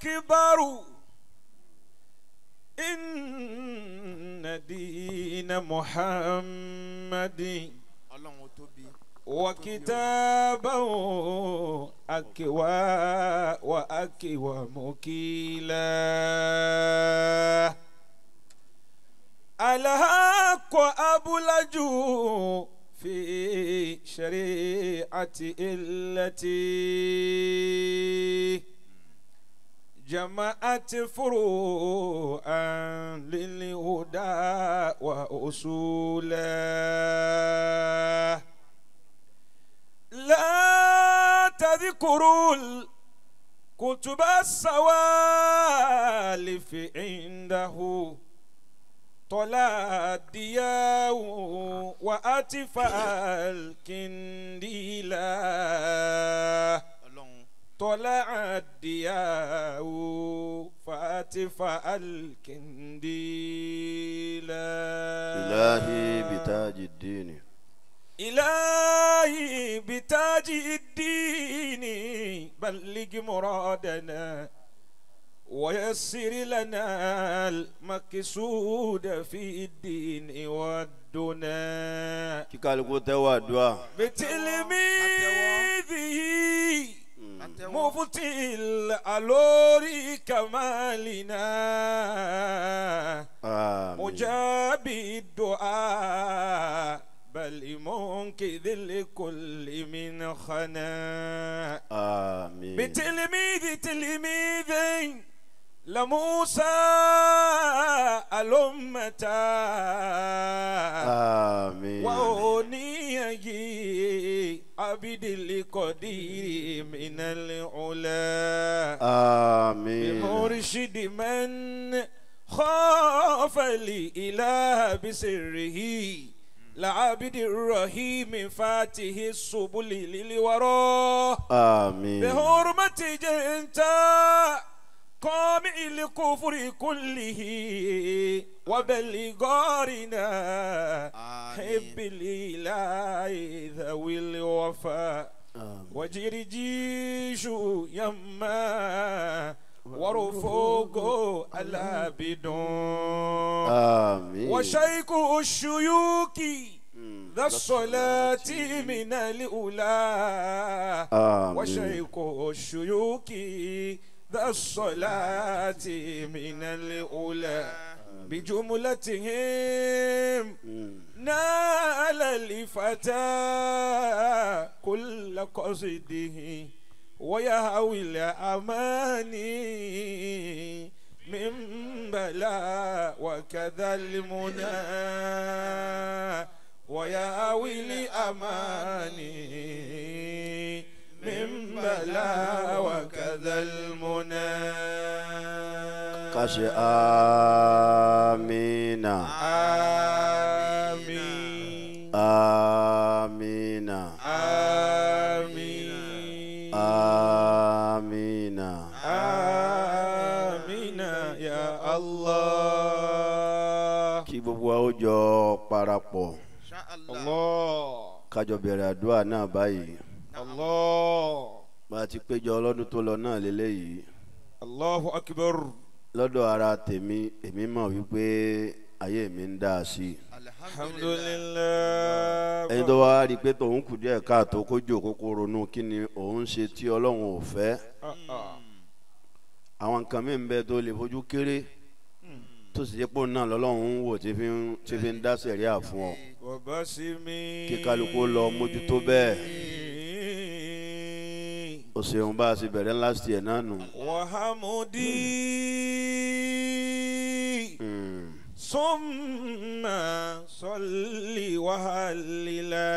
أكبر إن دين محمد وكتابه أكوى وأكوى مكيلا الحق أبلج في شريعة التي جمعت فروعا للهدى وأصولا لا تذكروا الكتب السوالف عنده طلع الدياء وأتفى الكنديلا طلع الدياء فأتفى الكنديلا إلهي بتاج الدين إلهي بتاج الدين بلغ مرادنا ويسر لنا المقصود في الدين والدنا بتلميذه مفتي الألوري كمالنا مجاب الدعاء بل منقذ لكل من خنا آمين بتلميذ تلميذ لموسى الأمة آمين وأنيه عبد القدير من العلا آمين بمرشد من خاف الإله بسره لعبد الرحيم فاته السبل للوراء آمين بحرمة جنتا قامع الكفر كله وبلغارنا حب الإله ذوي الوفاء وجرجيش يما ورفوق العابدون آمين وشيخ الشيوخ ذا الصلاة من الأولى وشيخ الشيوخ ذا الصلاة من الأولى بجملتهم نال الفتى كل قصده ويهوي الأماني من بلاء وكذا المنى ويهوي الأماني من بلاء وكذا المنى كش آمين آمين آمين آمين آمين آمين يا الله kí gbogbo wa ó jọ parapọ̀ Allah ká jọ bẹ̀rẹ̀ àdúrà náà báyìí Allah bá a ti péjọ lọ́dún tó lọ náà lélẹ́yìí Allahu akbar lọ́dọ̀ ara tèmi èmi mọ̀ wípé ayé mi ń dá a sí. Alhamdulillah. Ẹni tó wá rí i pé tòun kù díẹ̀ káàtó kó jòkó kó ronú kí ni òun ṣe tí Ọlọ́run ò fẹ́. Àwọn nǹkan mi ń bẹ tó lè fojú kéré tó sì jẹ́ pé òun náà lọ́lọ́run ń wò tí fi ń dá sẹ̀ríà fún ọ. Kí kálukú lọ mójútó bẹ́ẹ̀. O ṣeun bá a ṣe bẹ̀rẹ̀ last year náà nù. Wàhámùdí summa salli wàhálìlá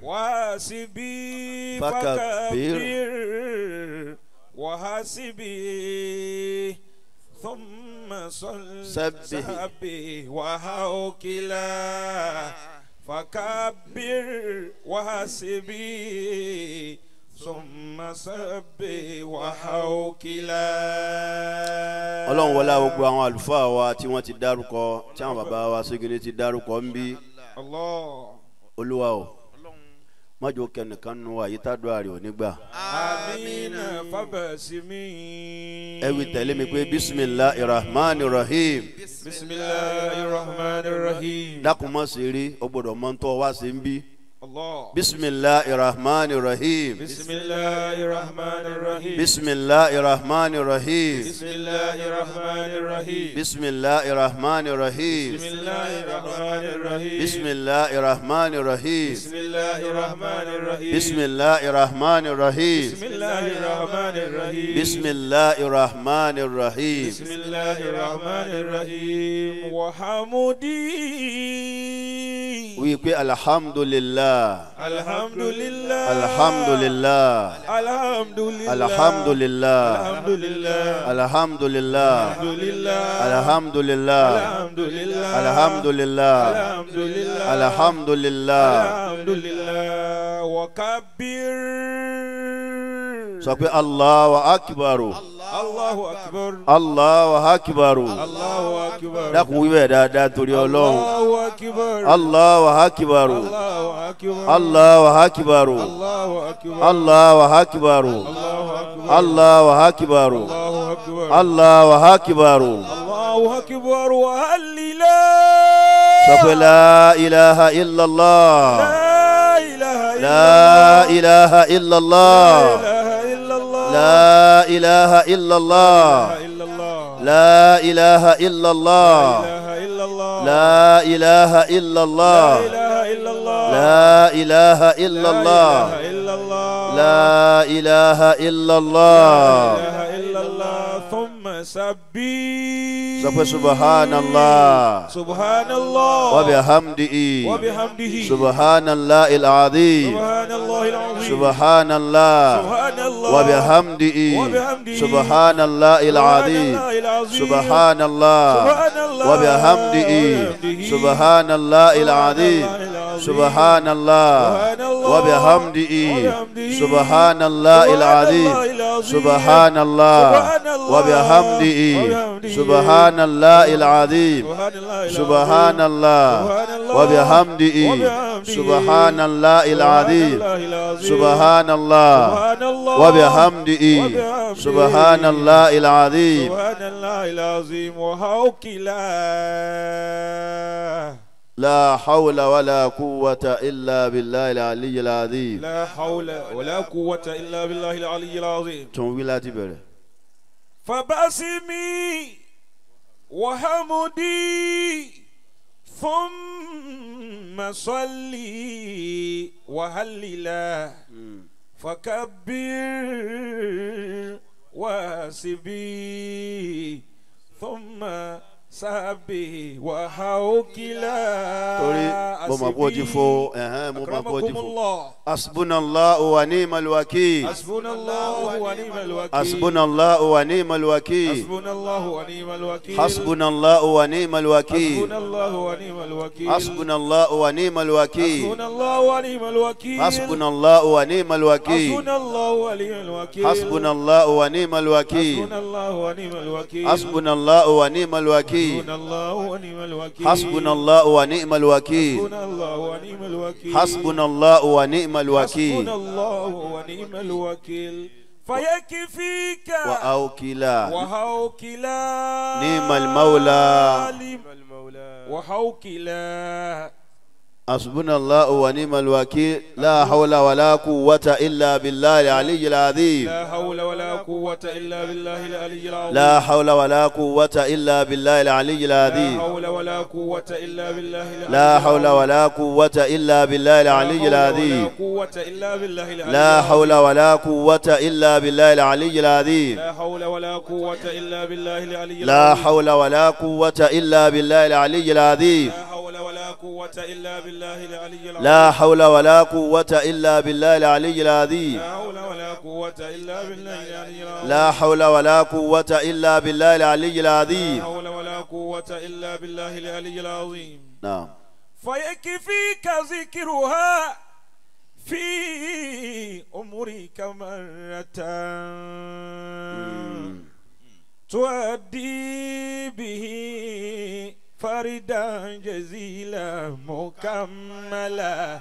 wàásìbí fàkàbír wàhásìbí thumma salli sábì wàháókìlá. فكبر وحسبي ثم سبي وحوكلا. Ọlọ́run wọlá gbogbo àwọn àlùfáà wa tí wọ́n ti dárúkọ tí àwọn bàbá wa Ségene ti dárúkọ ń bí. Olúwa o Májò kẹnìkan nu àyítádùá rẹ̀ ò ní gbà. Amina fabasimi. Ẹ wí tẹ̀lé mi pé bisimilahi rahman rahim. Bisimilahi rahman rahim. Dákun má ṣe rí o gbọ́dọ̀ mọ tó wá sí ń bí. Allah. Bisimilahi rahman rahim. Bisimilahi rahman rahim. Bisimilahi rahman rahim. Bisimilahi rahman rahim. Bisimilahi rahman rahim. Bisimilahi rahman rahim. Bisimilahi rahman rahim. Bisimilahi rahman rahim. Bisimilahi rahman rahim. Bisimilahi rahman rahim. Bisimilahi rahman rahim. Bisimilahi rahman rahim. Wa hamudi. Wí pé alhamdulillah. Alhamdulillah. Alhamdulillah. Alhamdulillah. Alhamdulillah. Alhamdulillah. Alhamdulillah. Alhamdulillah. Alhamdulillah. Alhamdulillah. Alhamdulillah. Alhamdulillah. Wa kabbir. Sọ pé Allahu akbar. Allahu akbar. Allahu akbar. Allahu akbar. Dákun wíwẹ̀ dáadáa torí Ọlọ́run. Allahu akbar. Allahu akbar. Allahu akbar. Allahu akbar. Allahu akbar. Allahu akbar. Allahu akbar. Allahu akbar. Allahu akbar. Allahu akbar wa halila. Sọ pé la ilaha illallah. La ilaha illallah. La ilaha illallah. La ilaha illallah. La ilaha illallah. La ilaha illallah. La ilaha illallah. Thumma sabbi. Sọ pé subhanallah. Subhanallah. Wa bihamdihi. Wa bihamdihi. Subhanallahil azim. Subhanallahil azim. Subhanallah. Subhanallah. Wa bihamdihi. Wa bihamdihi. Subhanallahil azim. Subhanallah. Wa bihamdihi. Subhanallahil azim. Subhanallah. Wa bihamdihi. Subhanallahil azim. Subhanallah. Wa bihamdihi. Subhanallahil azim. Subhanallah. Wa bihamdihi. Subhanallahil azim. Subhanallah. Wa bihamdihi. Subhanallahil azim. Subhanallahil azim. Wa hawkila. لا حول ولا قوة إلا بالله العلي العظيم. لا حول ولا قوة إلا بالله العلي العظيم. Tún wí láti bẹ̀rẹ̀. فباسمي وحمدي ثم صلي وهللا فكبر واسبي ثم sábì wàhákìlá. Torí mo mọ̀ pé o ti fo mo mọ̀ pé o ti fo. Asbunallahu wa ni'mal wakil. Asbunallahu wa ni'mal wakil. Asbunallahu wa ni'mal wakil. Asbunallahu wa ni'mal wakil. Hasbunallahu wa ni'mal wakil. Asbunallahu wa ni'mal wakil. Hasbunallahu wa ni'mal wakil. Asbunallahu wa ni'mal wakil. Hasbunallahu wa ni'mal wakil. Asbunallahu wa ni'mal wakil. Hasbunallahu wa ni'mal wakil. Asbunallahu wa ni'mal wakil. Hasbunallahu wa ni'mal wakil. Hasbunallahu wa ni'mal wakil. Hasbunallahu wa ni'mal wakil. Hasbunallahu wa ni'mal wakil. Hasbunallahu wa ni'mal wakil. Hasbunallahu wa ni'mal wakil. Fayakfika. Wa awkila. Wa hawkila. Ni'mal mawla. Wa hawkila. Hasbunallahu wa ni'mal wakil. La hawla wa la quwwata illa billahi al-aliyyil azim. La hawla wa la quwwata illa billahi al-aliyyil azim. La hawla wa la quwwata illa billahi al-aliyyil azim. La hawla wa la quwwata illa billahi al-aliyyil azim. La hawla wa la quwwata illa billahi al-aliyyil azim. La hawla wa la quwwata illa billahi al-aliyyil azim. La hawla wa la quwwata illa billahi al-aliyyil azim. La hawla wa la quwwata illa billahi al-aliyyil azim. La hawla wa la quwwata illa billahi العلي العظيم. لا حول ولا قوة إلا بالله العلي العظيم. لا حول ولا قوة إلا بالله العلي العظيم. لا حول ولا قوة إلا بالله العلي العظيم. لا حول ولا قوة إلا بالله العلي العظيم. نعم. فيكفيك ذكرها في أمرك مرة تؤدي به فردا جزيلا مكملا.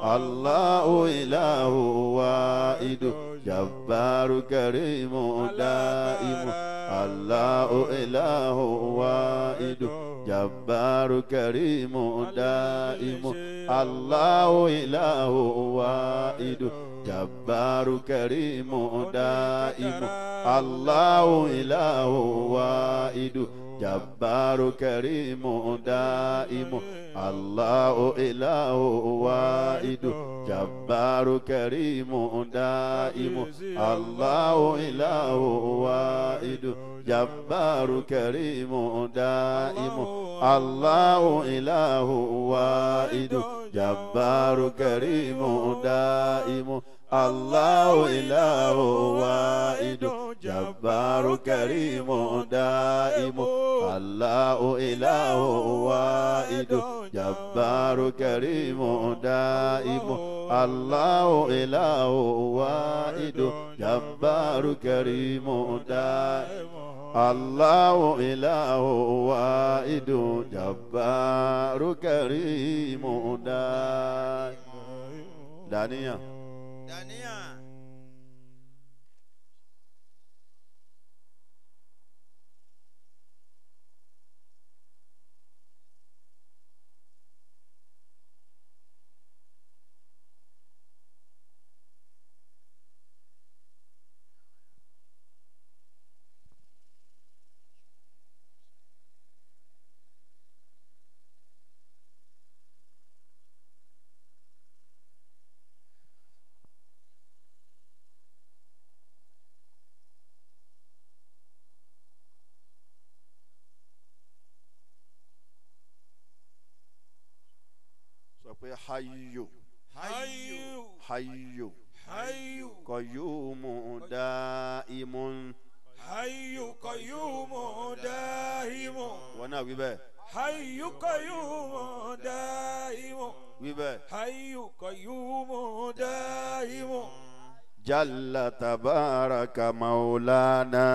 الله إله واحد جبار كريم دائم الله إله واحد جبار كريم دائم الله إله واحد جبار كريم دائم الله إله واحد جبار كريم دائم الله إله واحد جبار كريم دائم الله إله واحد جبار كريم دائم الله إله واحد جبار كريم دائم الله إله واحد جبار كريم دائم الله إله واحد جبار كريم دائم الله إله واحد جبار كريم دائم الله إله واحد جبار كريم دائم. دانيا Dania. Hayyu Hayyu Hayyu Hayyu Qayyumu daimun Hayyu Qayyumu daimun. Wọ́n náà wí bẹ́ẹ̀. Hayyu Qayyumu daimun. Wí bẹ́ẹ̀. Hayyu Qayyumu daimun. Jalla tabaraka maulana.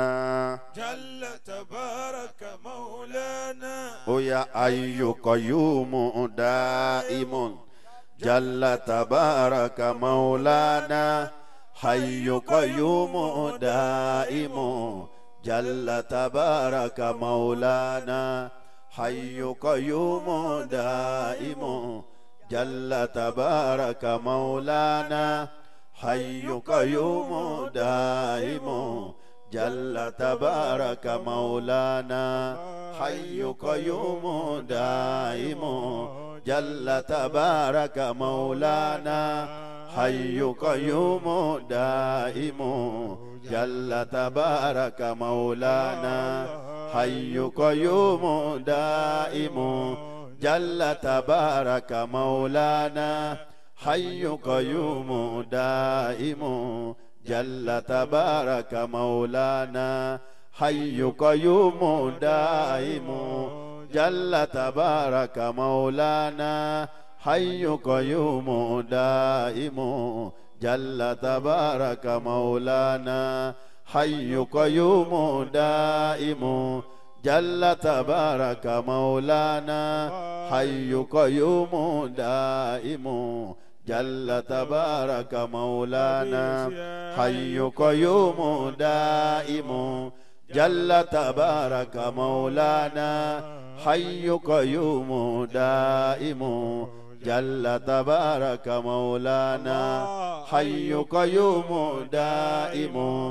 Jalla tabaraka maulana. Oya Hayyu Qayyumu daimun. Jalla tabaraka maulana. Hayyu Qayyumu daimun. Jalla tabaraka maulana. Hayyu Qayyumu daimun. Jalla tabaraka maulana. Hayyu Qayyumu daimun. Jalla tabaraka maulana. Hayyu Qayyumu daimun. Jalla tabaraka maulana. Hayyu Qayyumu daimun. Jalla tabaraka maulana. Hayyu Qayyumu daimun. Jalla tabaraka maulana. Hayyu Qayyumu daimun. Jalla tabaraka maulana. Hayyu Qayyumu daimun. Jalla tabaraka maulana. Hayyu Qayyumu daimun. Jalla tabaraka maulana. Hayyu Qayyumu daimun. Jalla tabaraka maulana. Hayyu Qayyumu daimun. Jalla tabaraka maulana. Hayyu Qayyumu daimun. Jalla tabaraka maulana. Hayyu Qayyumu daimun. Jalla tabaraka maulana. Hayyu Qayyumu daimun.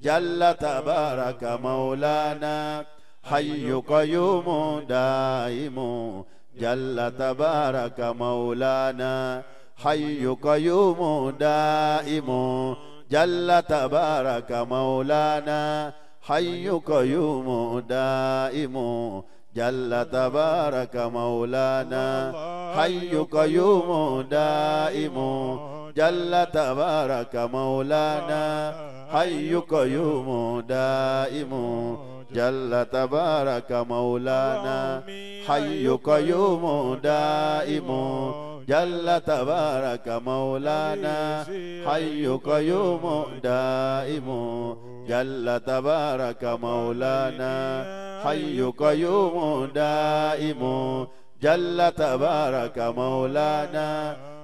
Jalla tabaraka maulana. Hayyu Qayyumu daimun. Jalla tabaraka maulana. Hayyu Qayyumu daimun. Jalla tabaraka maulana. Hayyu Qayyumu daimun. Jalla tabaraka maulana. Hayyu Qayyumu daimun. Jalla tabaraka maulana. Hayyu Qayyumu daimun. Jalla tabaraka maulana. Hayyu Qayyumu daimun. Jalla tabaraka maulana. Hayyu Qayyumu daimun. Jalla tabaraka maulana. Hayyu Qayyumu daimun. Jalla tabaraka maulana.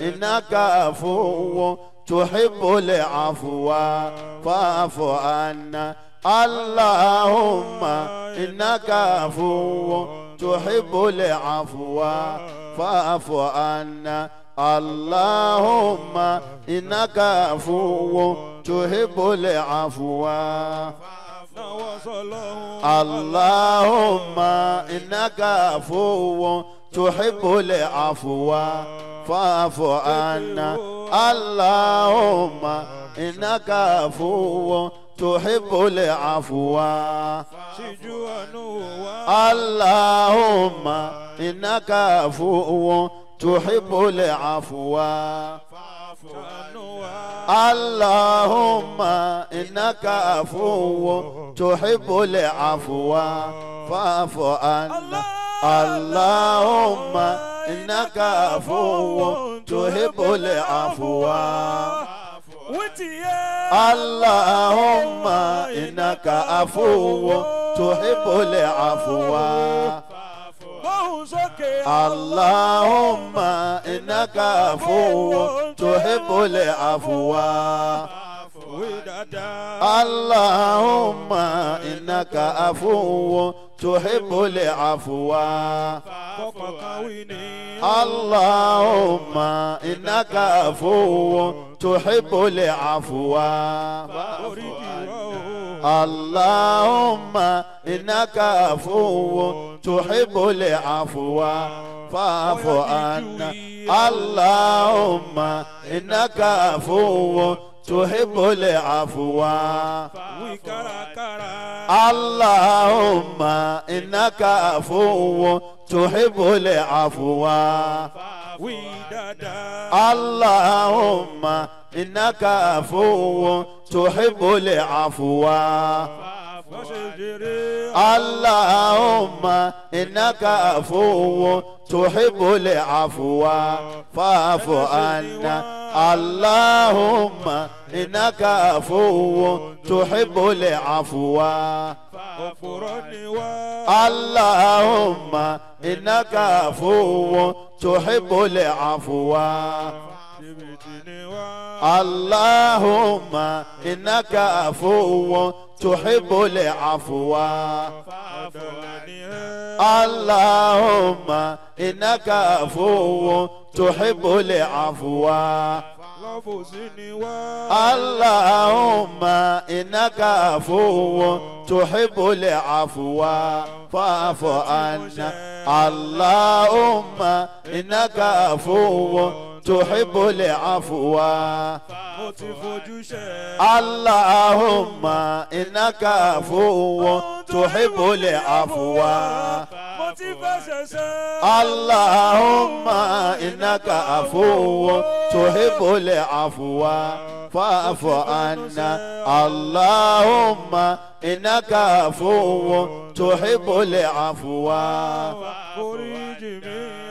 إنك عفو تحب العفو فاعف عنا اللهم إنك عفو تحب العفو فاعف عنا اللهم إنك عفو تحب العفو اللهم إنك عفو تحب العفو فاعف عنا اللهم إنك عفو تحب العفو اللهم إنك عفو تحب العفو اللهم إنك عفو تحب العفو فاعف عنا اللهم إنك عفو تحب العفو اللهم إنك عفو تحب العفو اللهم إنك عفو تحب العفو اللهم إنك عفو تحب العفو اللهم إنك عفو تحب العفو اللهم إنك عفو تحب العفو فاعف عنا اللهم إنك عفو تحب العفو اللهم إنك عفو تحب العفو اللهم إنك عفو تحب العفو اللهم إنك عفو تحب العفو فاعف عنا اللهم إنك عفو تحب العفو اللهم إنك عفو تحب العفو اللهم إنك عفو تحب العفو اللهم إنك عفو تحب العفو اللهم إنك عفو تحب العفو فاعف عنا اللهم إنك عفو تحب العفو اللهم إنك عفو تحب العفو اللهم إنك عفو تحب العفو فاعف عنا اللهم إنك عفو تحب العفو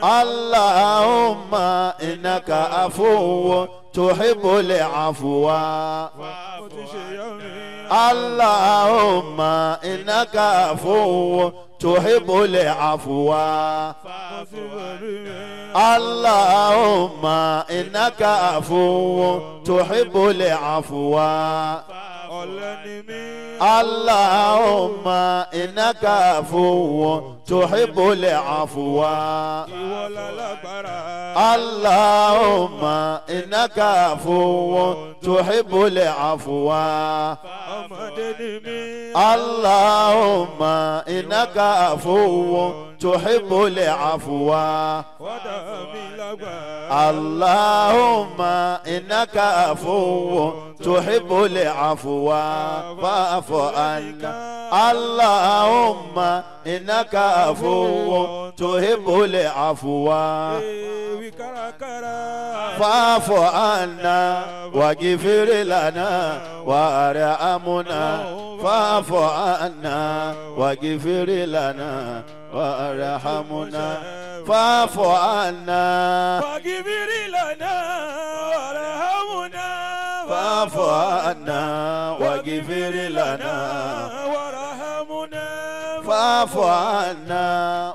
اللهم إنك عفو تحب العفو اللهم إنك عفو تحب العفو اللهم إنك عفو تحب العفو اللهم إنك عفو تحب العفو اللهم إنك عفو تحب العفو اللهم إنك عفو تحب العفو اللهم إنك عفو تحب العفو فاعف عنا اللهم إنك عفو تحب العفو فاعف عنا واغفر لنا وارحمنا فاعف عنا واغفر لنا وارحمنا فاعف عنا واغفر لنا وارحمنا فاعف عنا واغفر لنا وارحمنا فاعف عنا.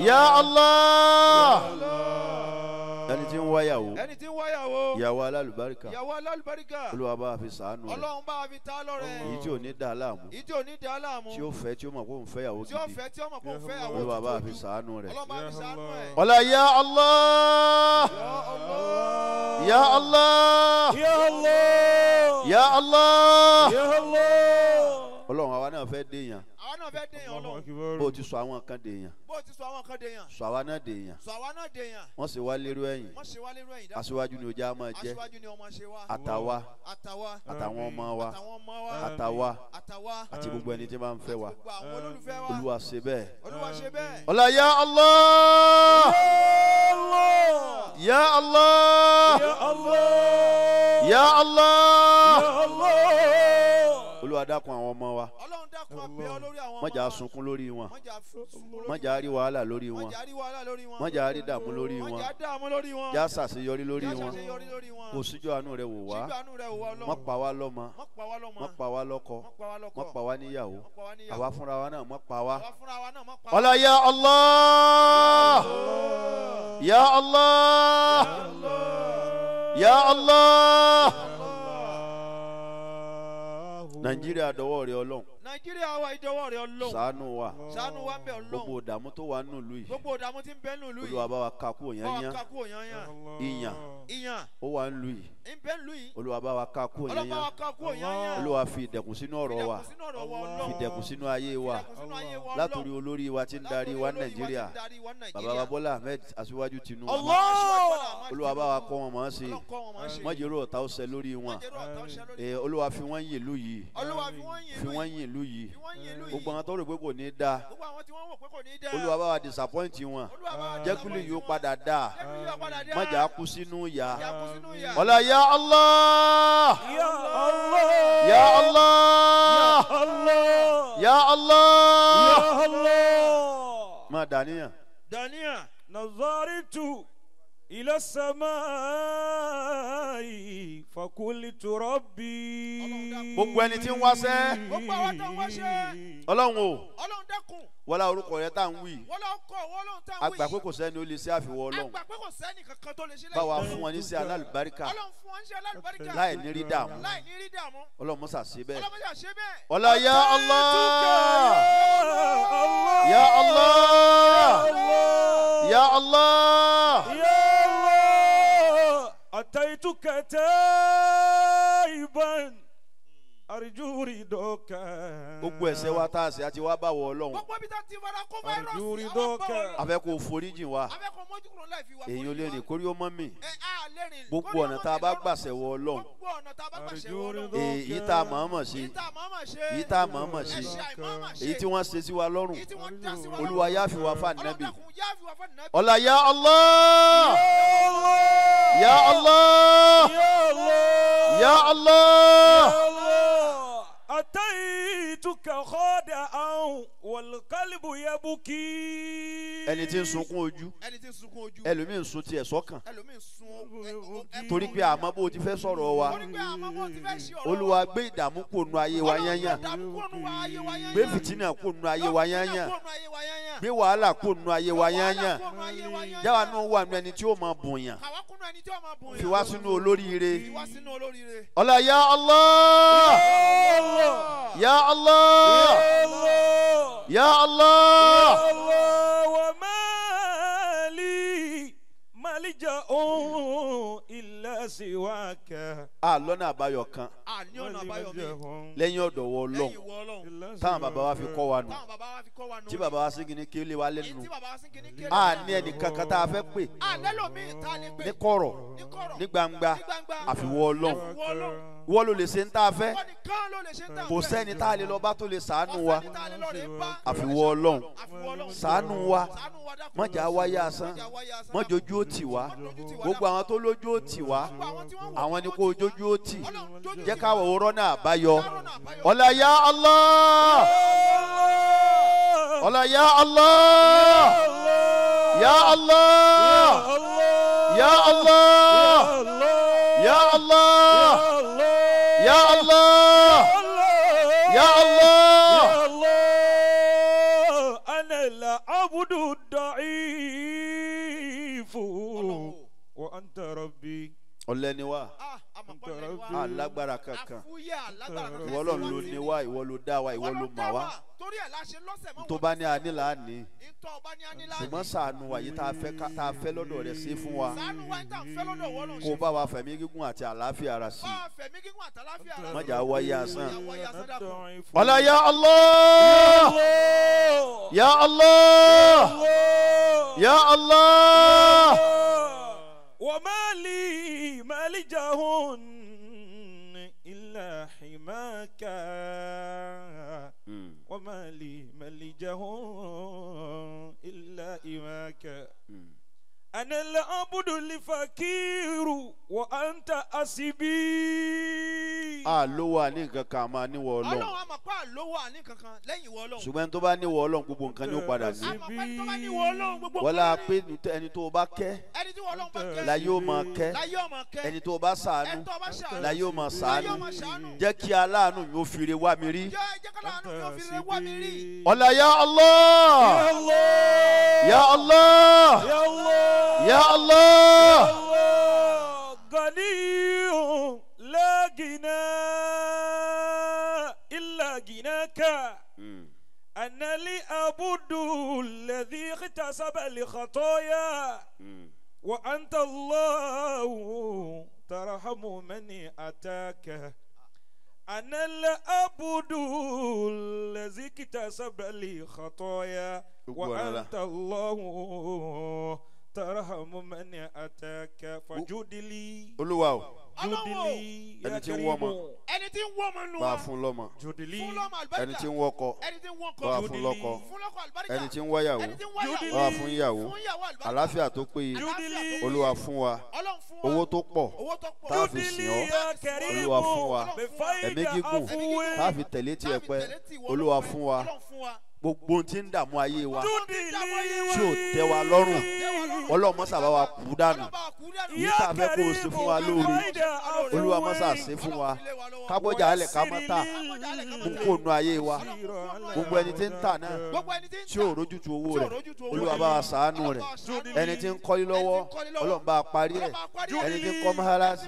Ya Allah. Ẹni tí ń wáyàwó. Ẹni tí ń wáyàwó. Ìyàwó alálùbáríkà. Ìyàwó alálùbáríkà. Olúwa bá fi ṣàánú rẹ̀. Ọlọ́run bá fi ta lọ́rẹ. Èyí tí ò ní dà láàmú. Èyí tí ò ní dà láàmú. Tí ó fẹ́ tí ó mọ̀ kó ń fẹ́ yàwó gidi. Tí ó fẹ́ tí ó mọ̀ kó ń fẹ́ yàwó gidi. Olúwa bá fi ṣàánú rẹ̀. Ọlọ́run bá fi ṣàánú ẹ̀. Ọlá ya Allah. Ya Allah. Ya Allah. Ya Allah. Ya Allah. Ọlọ́run àwa náà fẹ́ dèèyàn. Àwa náà fẹ́ dèèyàn Ọlọ́run. Bó ti sọ àwọn kan dèèyàn. Bó ti sọ àwọn kan dèèyàn. Sọ àwa náà dèèyàn. Sọ àwa náà dèèyàn. Wọ́n sì wá lérò ẹ̀yìn. Wọ́n sì wá lérò ẹ̀yìn. Aṣíwájú ni ojú á máa jẹ́. Aṣíwájú ni ọmọ ṣe wá. Àtàwa. Àtàwa. Àtàwọn ọmọ wa. Àtàwọn ọmọ wa. Àtàwa. Àtàwa. Àti gbogbo ẹni tí máa ń fẹ́ wa. Àti gbogbo àwọn olólùfẹ́ wa. Olúwa ṣe bẹ́ẹ̀. Olúwa ṣe bẹ́ẹ̀. Ọlá ya Allah. Ya Allah. Ya Allah. Ya Allah. Ya Allah. Olúwa dákun àwọn ọmọ wa. Ọlọ́run dákun abẹ́ ọ lórí àwọn ọmọ wa. Má jẹ́ á sunkún lórí wọn. Má jẹ́ á sunkún lórí Má jẹ́ á rí wàhálà lórí wọn. wọn. Má jẹ́ á rí wàhálà lórí wọn. Má jẹ́ á rí dààmú lórí Má wọn. jẹ́ á dààmú lórí wọn. Jẹ́ á ṣàṣeyọrí lórí Jẹ́ á wọn. ṣàṣeyọrí lórí wọn. Kò síjọ́ àánú rẹ wò wá. Síjú àánú rẹ wò wá Ọlọ́run. Má pa wá lọ́mọ. Má pa wá lọ́mọ. Má pa wá lọ́kọ. Má pa wá lọ́kọ. Má pa wá níyàwó. Má pa wá níyàwó. Àwa fúnra wa náà má pa wá. Àwa fúnra wa náà má pa wá. Ọlá ya Allah. Ya Allah. Ya Allah. Nàìjíríà dọwọ́ rẹ Ọlọ́run. Nàìjíríà wa ìdọwọ́ rẹ Ọlọ́run. Ṣàánú wa. Ṣàánú wa ń bẹ Ọlọ́run. Gbogbo ìdààmú tó wà nínú ìlú yìí. Gbogbo ìdààmú tí ń bẹ nínú ìlú yìí. Olúwa bá wa ká kúrò yányán. Bá wa ká kúrò yányán. Ìyàn. Ìyàn. Ó wà ń lu yìí. Ń bẹ ń lu yìí. Olúwa bá wa ká kúrò yányán. Olúwa bá wa ká kúrò yányán. Olúwa fi ìdẹ̀kùn sínú ọ̀rọ̀ wa. Fi ìdẹ̀kùn sínú ọ̀rọ̀ wa Ọlọ́run. Fi ìdẹ̀kùn sínú ayé wa. Fi ìdẹ̀kùn sínú ayé wa Ọlọ́run. Látòrí olórí wa tí ń darí wa Nàìjíríà. Bàbá wa Bọ́lá Ahmed Aṣíwájú Tinubu. Allah. Olúwa bá wa kọ́ wọn mọ̀ ọ́n sí. Má jẹ́ ọ̀tá ó ṣẹ lórí wọn. Olúwa fi wọ́n yìn ìlú yìí. Fi wọ́n yìn ìlú yìí. Gbogbo àwọn tó rò pé kò ní dáa. Olúwa bá wa disappoint wọn. Jẹ́ kí ìlú yìí ó padà dáa. Má jẹ́ á kú sínú ìyà. Ọlá ya Allah. Ya Allah. Ya Allah. Ya Allah. Ya Allah. Ya Allah. Má dàníyàn. Dàníyàn. Nazaritu ila samai fakultu rabbi. Gbogbo ẹni tí ń wáṣẹ́. Gbogbo àwọn tó ń wáṣẹ́. Ọlọ́run o. Ọlọ́run dákun. Wọlá orúkọ rẹ tá à ń wí. Wọlá ọkọ Ọlọ́run tá à ń wí. A gbà pé kò sẹ́ni ó lè ṣe àfiwọ́ Ọlọ́run. A gbà pé kò sẹ́ni kankan tó lè ṣe lẹ́yìn. Bá wa fún wọn ní sí alálùbáríkà. Ọlọ́run fún wọn ní sí alálùbáríkà. Láì ní rí dààmú. Láì ní rí dààmú. Ọlọ́run mọ́sà ṣe bẹ́ẹ̀. Ọlọ́run mọ́sà ṣe bẹ́ẹ̀. Ọlá ya Allah. Ya Allah. Ya Allah. Ya Allah. Ataituka taiban. Arju ridoka. Gbogbo ẹ̀ṣẹ̀ wa tá a ṣe àti wá bá wọ Ọlọ́run. Gbogbo ibi tá a ti fara kó fáírọ́ọ̀sì àwọn bá wọ Ọlọ́run. A fẹ́ kó foríjìn wa. A fẹ́ kó mójú kúrò láì fi wa Èyí ò lè rìn kórí ó mọ́ mi. Ẹ á lè rìn Gbogbo ọ̀nà tá a bá gbàṣẹ wọ Ọlọ́run. Gbogbo ọ̀nà tá a bá gbàṣẹ wọ Ọlọ́run. Èyí tá a mọ̀ọ́mọ̀ ṣe. Èyí tá a mọ̀ọ́mọ̀ ṣe. Èyí tá a mọ̀ọ́mọ̀ ṣe. Ẹ̀ṣẹ̀ àìmọ̀ọ́mọ̀ ṣe. Èyí tí wọ́n ṣe sí wa lọ́rùn. Èyí tí wọ́n dá sí wa lọ́rùn. Olúwa yá fi wa fún ànábì. Ọlọ́run dákun yá fi wa fún ànábì. Ọlá ya Allah. Ya Allah. Ya Allah. أتيتك خادعا والقلب يبكي. Ẹni tí ń sunkún ojú. Ẹni tí ń sunkún ojú. Ẹlòmíì ń sun tiẹ̀ sọ́kàn. Ẹlòmíì ń sun. Torí pé àmọ́ bó o ti fẹ́ sọ̀rọ̀ wa. Torí pé àmọ́ bó o ti fẹ́ ṣe ọ̀rọ̀ wa. Olúwa gbé ìdààmú kò nu ayé wa yányán. Olúwa gbé ìdààmú kò nu ayé wa yányán. Gbé fìtínà kò nu ayé wa yányán. Gbé fìtínà kò nu ayé wa yányán. Gbé wàhálà kò nu ayé wa yányán. Wàhálà kò nu ayé wa yányán. Jáwa náà wà nù ẹni tí ó máa bùnyàn. Àwa kúnnú ẹni tí ó máa bùnyàn. Fi wá sínú olóríire. Fi wá sínú olóríire. Ọlá ya Allah. Ya Allah. Ya Allah. Ya Allah wa mali malija'un illa siwaka. A lọ́nà àbáyọ kan. A ní ọ̀nà àbáyọ mi. Lẹ́yìn ọ̀dọ̀ wọ Ọlọ́run. Lẹ́yìn ìwọ Ọlọ́run. Táwọn bàbá wa fi kọ́ wa nù. Táwọn bàbá wa fi kọ́ wa nù. Tí bàbá wa sí kini kí ó lé wa lẹ́nu. Tí bàbá wa sí kini kí ó lé A wa ní ẹnì kankan tá a fẹ́ pè. A lẹ́lòmíì tá a lè pè. Ní kọ̀rọ̀. Ní kọ̀rọ̀. Ní gbangba. Ní gbangba. Àfiwọ́ Ọlọ́run. Àfiwọ́ Ọlọ́run. Wọ́n ló lè ṣe ń tá a fẹ́. Wọ́n nìkan ló lè ṣe ń tá a fẹ́. Kò sẹ́ni tá a lè lọ bá tó lè ṣàánú wa. Kò sẹ́ni tá a lè lọ rè bá. Àfiwọ́ Ọlọ́run. Àfiwọ́ Ọlọ́run. Ṣàánú wa. Ṣàánú wa dákun. Má jẹ́ á wáyé asán. Má jẹ́ á wáyé asán. Má jójú ó tì wá. Má jójú tì wá. Gbogbo àwọn tó lójú ó tì wá. Gbogbo àwọn tí wọ́n wò Àwọn ni kó jójú ó tì. Ọlọ́run jójú Jẹ́ tì káwọ̀ òrọ́ náà àbáyọ. Ká rọ́nà àbáyọ. Ọlá ya Allah. Ọlá ya Allah. Ya Allah. Ya Allah. Ya Allah. Ya Allah. Ya Allah. أنا العبد الضعيف. Ọ̀lẹ ni wá. Alágbára kankan. Ìwọ Ọlọ́run ló ní wá, ìwọ ló dá wa, ìwọ ló mà wá. Tó bá ní aní là á ní. Ṣùgbọ́n ṣàánú wa yìí tá a fẹ́ lọ́dọ̀ rẹ̀ ṣe fún wa. Kó bá wa fẹ̀mí gígùn àti àlàáfíà ara sí. Má jà wáyé asán. Ọlá ya Allah! Ya Allah! Ya Allah! وما لي ملجأ إلا حماك وما لي ملجأ إلا إماك أنا العبد الفقير وأنت أسبي. A lówó àní nǹkan kan máa níwọ̀ Ọlọ́run. Ọlọ́run a mọ̀ pé àlówó àní kankan lẹ́yìn ìwọ Ọlọ́run. Ṣùgbọ́n tó bá níwọ̀ Ọlọ́run gbogbo nǹkan ni ó padà ní. A mọ̀ pé tó bá níwọ̀ Ọlọ́run gbogbo nǹkan. Wọ́lá pé ẹni tó bá kẹ́. Ẹni tí Ọlọ́run bá kẹ́. La yóò máa kẹ́. La yóò máa kẹ́. Ẹni tó bá ṣàánú. Ẹni tó bá ṣàánú. La yóò máa ṣàánú. La yóò máa ṣàánú. Jẹ́ kí aláàánú yóò fi re wá mi rí. Jẹ́ kí aláàánú yóò fi re wá mi rí. Ọlá ya Allah. Ya Allah. Ya Allah. Ya Allah. غني لا غنى إلا غناك أنا لأبد الذي اغتصب لخطايا وأنت الله ترحم من أتاك أنا العبد الذي اكتسب لي خطايا وأنت الله ترحم من أتاك فجود لي. Olúwa o, جود لي ẹni tí ń wọ́ ọmọ, ẹni tí ń wọ́ ọmọ nù bá wa a fún lọ́mọ. جود لي. Fún lọ́mọ àlùbáríkà. Ẹni tí ń wọ́kọ, ẹni tí ń wọ́kọ, bá a fún lọ́kọ. Fún lọ́kọ àlùbáríkà. Ẹni tí ń wáyàwó, ẹni tí ń wáyàwó, bá a fún ìyàwó. Fún ìyàwó àlùbáríkà. Àlàáfíà tó péye, Judili. Olúwa fún wa. Ọlọ́run fún wa. Owó tó pọ̀ owó tó pọ̀ tá a fi sìn ọ́, Olúwa fún wa. Ẹ̀mí gígùn tá a fi tẹ̀lé tiẹ̀ pẹ́, Olúwa fún wa. Ọlọ́run fún wa. Gbogbo ohun tí ń dààmú ayé wa Judili. tí ò tẹ́ wa lọ́rùn, Ọlọ́run mọ́sà bá wa kú dànù. Yìí tá a fẹ́ kó o ṣe fún wa lóore, Olúwa mọ́sà ṣe fún wa. Kábọ́jà alẹ̀ ká má tà, mú kó nu ayé wa. Gbogbo ẹni tí ń tà náà Gbogbo ẹni tí ń tí ò rójútu owó rẹ̀, Olúwa bá wa ṣàánú rẹ̀. Ẹni tí ń kọ́lé lọ́wọ́, Ọlọ́run bá a parí ẹ̀. Ẹni tí ń kọ́ mọ́sálásí,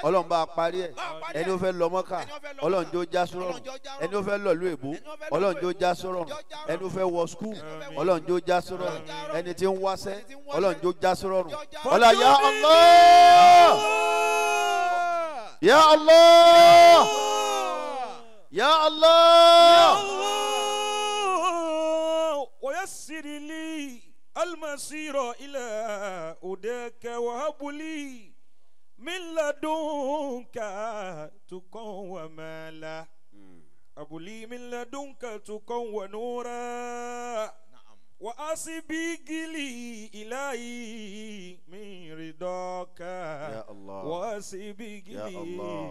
Ọlọ́run bá a parí ẹ̀. Ẹni ó fẹ́ lọ Mọ́kà, Ọlọ́run jó já sórọ̀rùn. Ẹni ó fẹ́ lọ ìlú èbó, Ọlọ́run jó já sórọ̀rùn. Ẹni ó fẹ́ wọ skul, Ọlọ́run jó já sórọ̀rùn. Ẹni tí ń wáṣẹ́, Ọlọ́run jó já sórọ̀rùn. Ọlá ya Allah, ya Allah, ya Allah. الله ويسر لي المسير إلى أوداك وهب لي من لدنك تقى ومالا هب لي من لدنك تقى ونورا وأسبق لي إلهي من رضاك Ya Allah. وأسبق Ya لي Allah.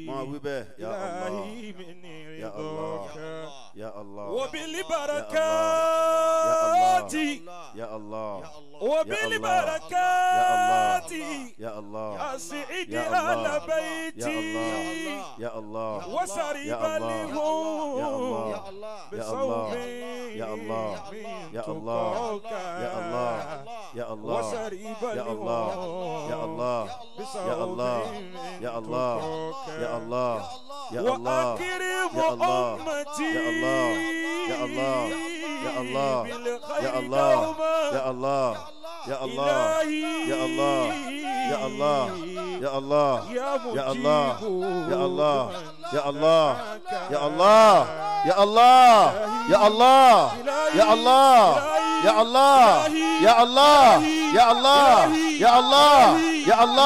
Máa wí bẹ́ẹ̀, ya Allah. إلهي من Ya Allah. رضاك Ya Allah. وبالبركات Ya Allah. وبالبركات Ya Allah. أسعد يا الله. أهل Ya بيتي Allah. Ya Allah. وسرب يا الله. يا لهم الله. بصوم يا الله. من يا الله. تقاك Ya Allah. Ya Allah. وسرب Ya Allah. لهم Ya Allah. بصوم Ya Allah. من Ya Allah. تقاك Ya Allah. Ya Allah. وأكرم يا الله. أمتي يا الله. يا الله. يا الله. بالخير Ya Allah. دوما Ya Allah. Ya Allah. إلهي Ya Allah. Ya Allah. Ya Allah. يا Ya Allah. مجيب Ya Allah. لمن Ya Allah. دعاك. Ya Allah. Ya Allah. Ya Allah. Ya Allah. Ya Allah. Ya Allah. Ya Allah. Ya Allah. Ya Allah.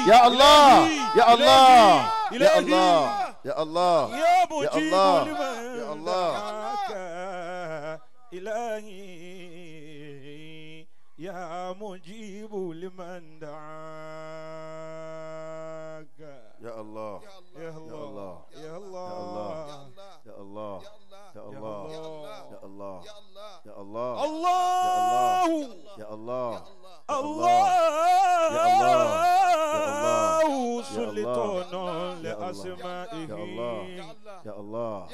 Ya Allah. Ya Allah. Ya Allah. Ya Allah. يا مجيب الله. لمن يا الله. دعاك إلهي يا مجيب لمن دعاك Ya Allah. يا الله Ya يا الله Ya Allah. Ya Allah. Ya Allah. Ya Allah. الله Ya Allah. الله الله. سلطان يا الله. لأسمائه يا الله. Ya Allah.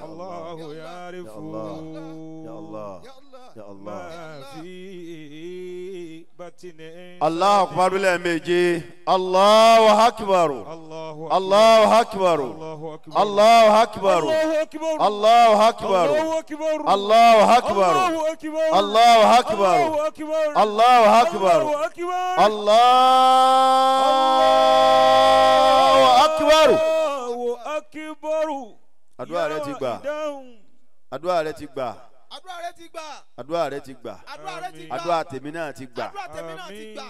الله يعرف يا الله. Ya Allah. Ya Allah. ما في Allahu akbar lẹ́ẹ̀méje. Allahu akbar. Allahu akbar. Allahu akbar. Allahu akbar. Allahu akbar. Allahu akbar. Allahu akbar. Allahu akbar. Àdúrà rẹ ti gbà. Àdúrà rẹ ti gbà. Àdúrà rẹ ti gbà. Àdúrà rẹ ti gbà. Àdúrà tèmi náà ti gbà.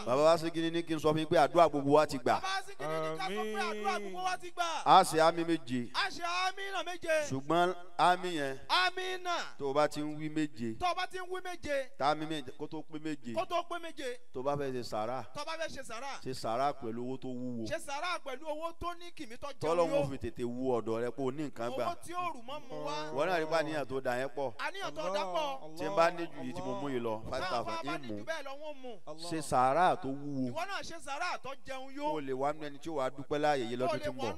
Bàbá wa Sígínní ní kí n sọ fún yín pé àdúrà gbogbo wa ti gbà. Bàbá Sígínní ní ká sọ pé àdúrà gbogbo wa ti gbà. A ṣe àmì méje. A ṣe àmì náà méje. Ṣùgbọ́n àmì yẹn. Àmì náà. Tó o bá ti ń wí méje. Tó o bá ti ń wí méje. Tá àmì méje kó tó pé méje. Kó tó pé méje. Tó o bá fẹ́ ṣe sàrà. Tó o bá fẹ́ ṣe sàrà. Ṣe sàrà pẹ̀lú owó tó wúwo. Ṣe sàrà pẹ̀lú owó tó ní kìmí tó jẹun yó. Tọ́lọ́hun fi tètè wú ọ̀dọ̀ rẹ pé o ní nǹkan gbà. Owó tí ó rù mọ́ mu wá. Wọ́n náà rí pa níyàn tó dà yẹn pọ̀. Àníyàn tó dà pọ̀. Tí n bá ní ju yìí tí mo mú yìí lọ 5,000 ń mú. Ṣe sàrà tó wúwo. Ìwọ náà ṣe sàrà tó jẹun yó. O lè wá nínú ẹni tí ó wàá dúpẹ́ láàyè yìí lọ́dún tí ń bọ̀.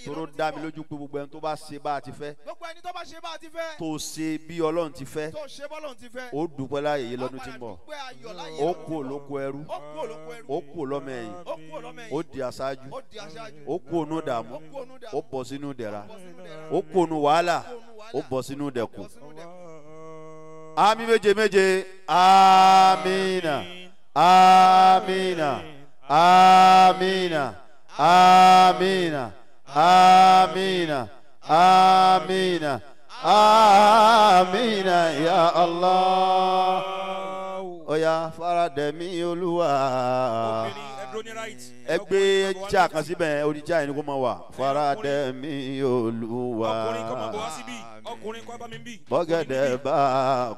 Tóró dá mi lójú pé gbogbo ẹni tó bá ṣe bá a ti fẹ́. Gbogbo ẹni tó bá ṣe bá a ti fẹ́. Tó ṣe bí Ọlọ́run ti fẹ́. Tó ṣe bọ́lọ́run ti fẹ́. Ó dúpẹ́ láàyè yìí lọ́dún tí ń bọ̀. Ó kú olóko ẹrú. Ó kú olọ́mọ ẹ̀yìn. Ó di aṣáájú. Ó kú onú dààmú. Ó bọ̀ sínú dẹ̀ra. Ó kú onú wàhálà. Ó bọ̀ sínú dẹ̀kun. Àmín méje méje. Amina. Amina. Amina. Amina. Amina. Amina. Amina ya Allah. Oya faradẹ̀mí Olúwa. Ẹ gbé já kan síbẹ̀ orí já yẹn ni kó máa wà. Faradẹ̀mí Olúwa. Ọkùnrin kọ́ máa bọ̀ wá síbí. Ọkùnrin kọ́ bá mi bí. Bọ́gẹ̀dẹ̀ bá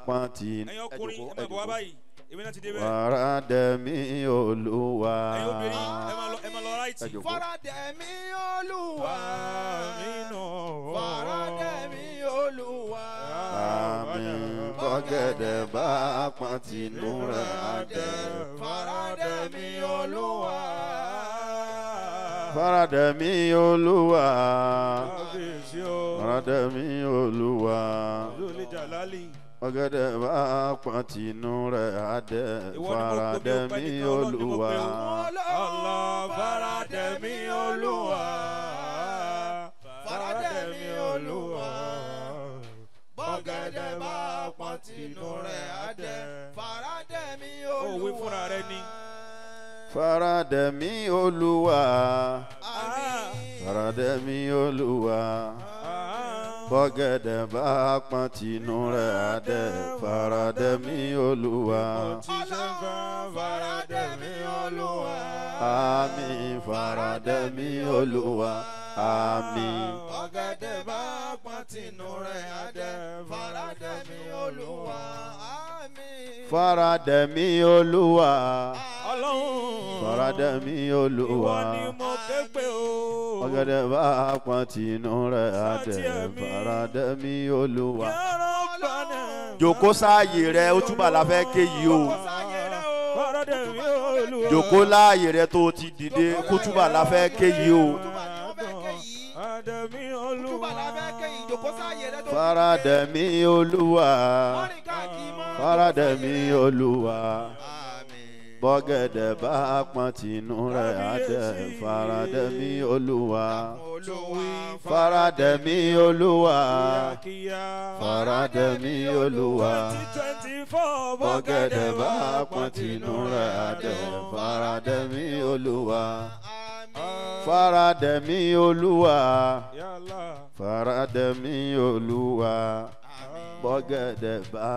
pọ́n tì. Ẹ̀yin ọkùnrin ẹ máa bọ̀ wá báyìí. Èmi náà ti dé bẹ́ẹ̀. Faradẹ̀mí Olúwa. Ẹ̀yin obìnrin ẹ máa lọ right. Faradẹ̀mí Olúwa. Faradẹ̀mí Olúwa. Àmín. Bọ́gẹ̀dẹ̀ bá pọ́n tìǹú rẹ̀ adẹ̀. Faradẹ̀mí Olúwa. Faradẹ̀mí Olúwa. Faradẹ̀mí Olúwa. Bọ́gẹ̀dẹ̀ bá pọ́n tìǹú rẹ̀ adẹ̀. Faradẹ̀mí Olúwa. Allah faradẹ̀mí Olúwa. Faradẹ̀mí Olúwa. Bọ́gẹ̀dẹ̀ bá pọ́n tìǹú rẹ̀ adẹ̀. Faradẹ̀mí Olúwa. Òwe fúnra rẹ ni. Faradẹ̀mí Olúwa. Faradẹ̀mí Olúwa. Bọ́gẹ̀dẹ̀ bá pọ́n tìǹú rẹ̀ adẹ̀. Faradẹ̀mí Olúwa. Faradẹ̀mí Olúwa. Àmín. Faradẹ̀mí Olúwa. Àmín. Bọ́gẹ̀dẹ̀ bá pọ́n tìǹú rẹ̀ adẹ̀. Faradẹ̀mí Olúwa. Àmín. Faradẹ̀mí Olúwa. Ọlọ́run. Faradẹ̀mí Olúwa. Ìwọ ni mo ké pè o. Ọ̀gẹ̀dẹ̀ bá pọ́n tìǹú rẹ̀ adẹ̀. Faradẹ̀mí Olúwa. Jòkó sáàyè rẹ, ó túbà la fẹ́ ké yìí o. Jòkó láàyè rẹ tó ti dìde, kútúbà la fẹ́ ké yìí o. Faradẹ̀mí Olúwa. Faradẹ̀mí Olúwa. Bọ́gẹ̀dẹ̀ bá pọ́n tìǹú rẹ̀ adẹ̀. Faradẹ̀mí Olúwa. Faradẹ̀mí Olúwa. Faradẹ̀mí Olúwa. Bọ́gẹ̀dẹ̀ bá pọ́n tìǹú rẹ̀ adẹ̀. Faradẹ̀mí Olúwa. Faradẹ̀mí Olúwa. Faradẹ̀mí Olúwa. Bọ́gẹ̀dẹ̀ bá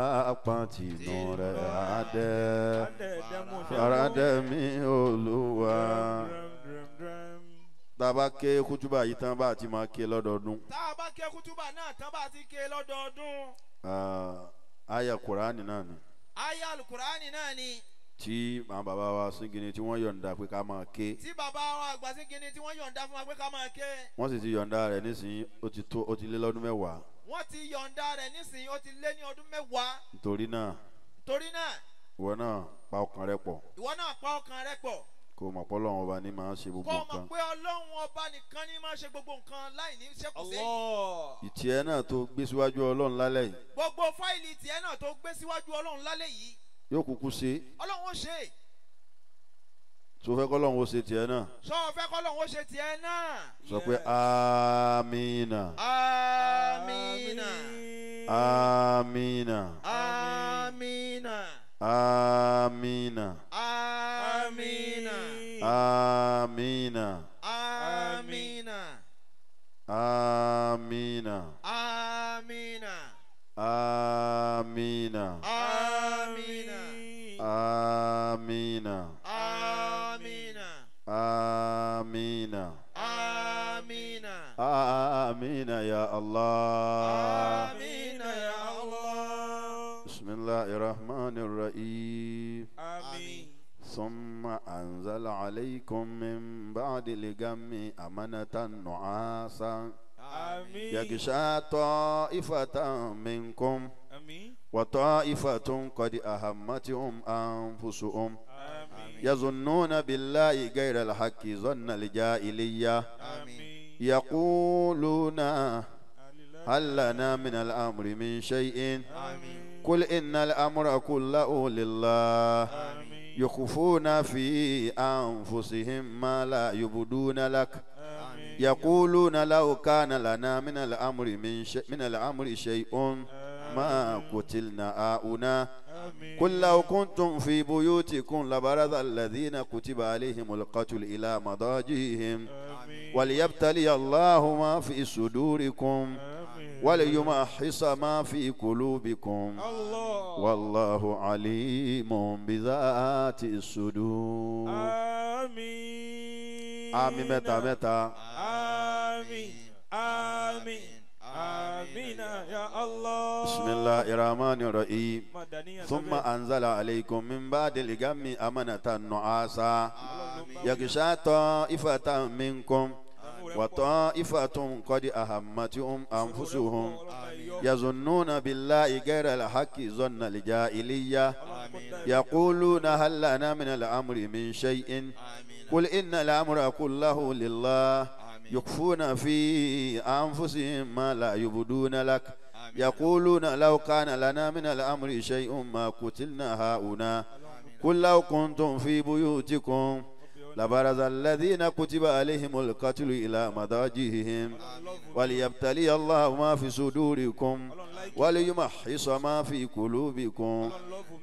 pọ́n tìǹú rẹ̀ adẹ̀. Faradẹ̀mí Olúwa. Tá a bá ké kútúbà yìí tán bá a ti máa ké lọ́dọọdún. Tá a bá ké kútúbà náà tán bá a ti ké lọ́dọọdún. Àyà Kùránì náà ni. Àyà Kùránì náà ni. Tí àwọn bàbá wa Síngìní tí wọ́n yọ̀ǹda pé ká máa ké. Tí bàbá wa àgbà Síngìní tí wọ́n yọ̀ǹda fún wa pé ká máa ké. Wọ́n sì ti yọ̀ǹda rẹ̀ nísìnyí ó ti tó ó ti lé lọ́dún mẹ́wàá. Wọ́n ti yọ̀ǹda rẹ̀ nísìnyí ó ti lé ní ọdún mẹ́wàá. Nítorí náà. Torí náà. Ìwọ náà pa ọkàn rẹ pọ̀. Ìwọ náà pa ọkàn rẹ pọ̀. Kó o mọ̀ pé Ọlọ́run ọba ní máa ń ṣe gbogbo nǹkan. Kó o mọ̀ pé Ọlọ́run ọba nìkan ní máa ń ṣe gbogbo nǹkan láì ní ṣẹ́kù sẹ́yìn. Ìtì ẹ náà tó gbé síwájú Ọlọ́run lálẹ́ yìí. Gbogbo fáìlì tìẹ náà tó gbé síwájú Ọlọ́run lálẹ́ yìí. Yóò kúkú ṣe. Ọlọ́run ó ṣe. Tó fẹ́ kọ́lọ́run ó ṣe tiẹ̀ náà. Sọ fẹ́ kọ́lọ́run ó ṣe tiẹ̀ náà. Sọ pé amina. Amina. Amina. Amina. Amina. Amina. Amina. Amina. Amina. Amina. Amina. Amina. Amina. Amina. Amina. Amina. Amina ya Allah. Amina ya Allah. Bismillahir Rahmanir Rahim. Amin. ثم أنزل عليكم من بعد الغم أمنة نعاسا آمين. يغشى طائفة منكم آمين. وطائفة قد أهمتهم أنفسهم آمين. يظنون بالله غير الحق ظن الجاهلية آمين. يقولون هل لنا من الأمر من شيء آمين. قل إن الأمر كله لله آمين. يخفون في أنفسهم ما لا يبدون لك آمين. يقولون لو كان لنا من الأمر من الأمر شيء ما قتلنا هاهنا قل لو كنتم في بيوتكم لبرز الذين كتب عليهم القتل إلى مضاجعهم وليبتلي الله ما في صدوركم وليمحص ما في قلوبكم الله والله عليم بذات الصدور. آمين. آمين متى متى. آمين آمين آمين يا الله. بسم الله الرحمن الرحيم. ثم أنزل عليكم من بعد الغم أمنة نعاسا يغشى طائفة منكم وطائفة قد أهمتهم أنفسهم يظنون بالله غير الحق ظن الجاهلية يقولون هل لنا من الأمر من شيء قل إن الأمر كله لله يخفون في أنفسهم ما لا يبدون لك يقولون لو كان لنا من الأمر شيء ما قتلنا هاهنا قل لو كنتم في بيوتكم لبرز الذين كتب عليهم القتل إلى مضاجعهم وليبتلي الله ما في صدوركم وليمحص ما في قلوبكم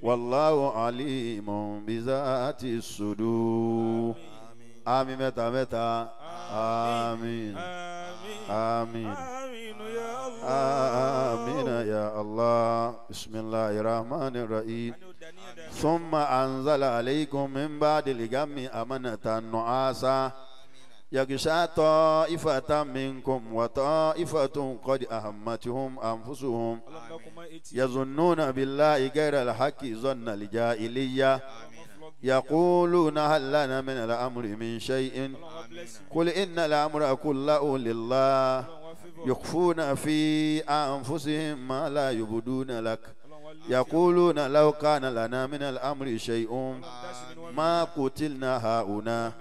والله عليم بذات الصدور. آمين متى متى. آمين آمين آمين يا الله. بسم الله الرحمن الرحيم. ثم أنزل عليكم من بعد الغم أمنة نعاسا يغشى طائفة منكم وطائفة قد أهمتهم أنفسهم يظنون بالله غير الحق ظن الجاهلية يقولون هل لنا من الأمر من شيء قل إن الأمر كله لله يخفون في أنفسهم ما لا يبدون لك يقولون لو كان لنا من الأمر شيء ما قتلنا هاهنا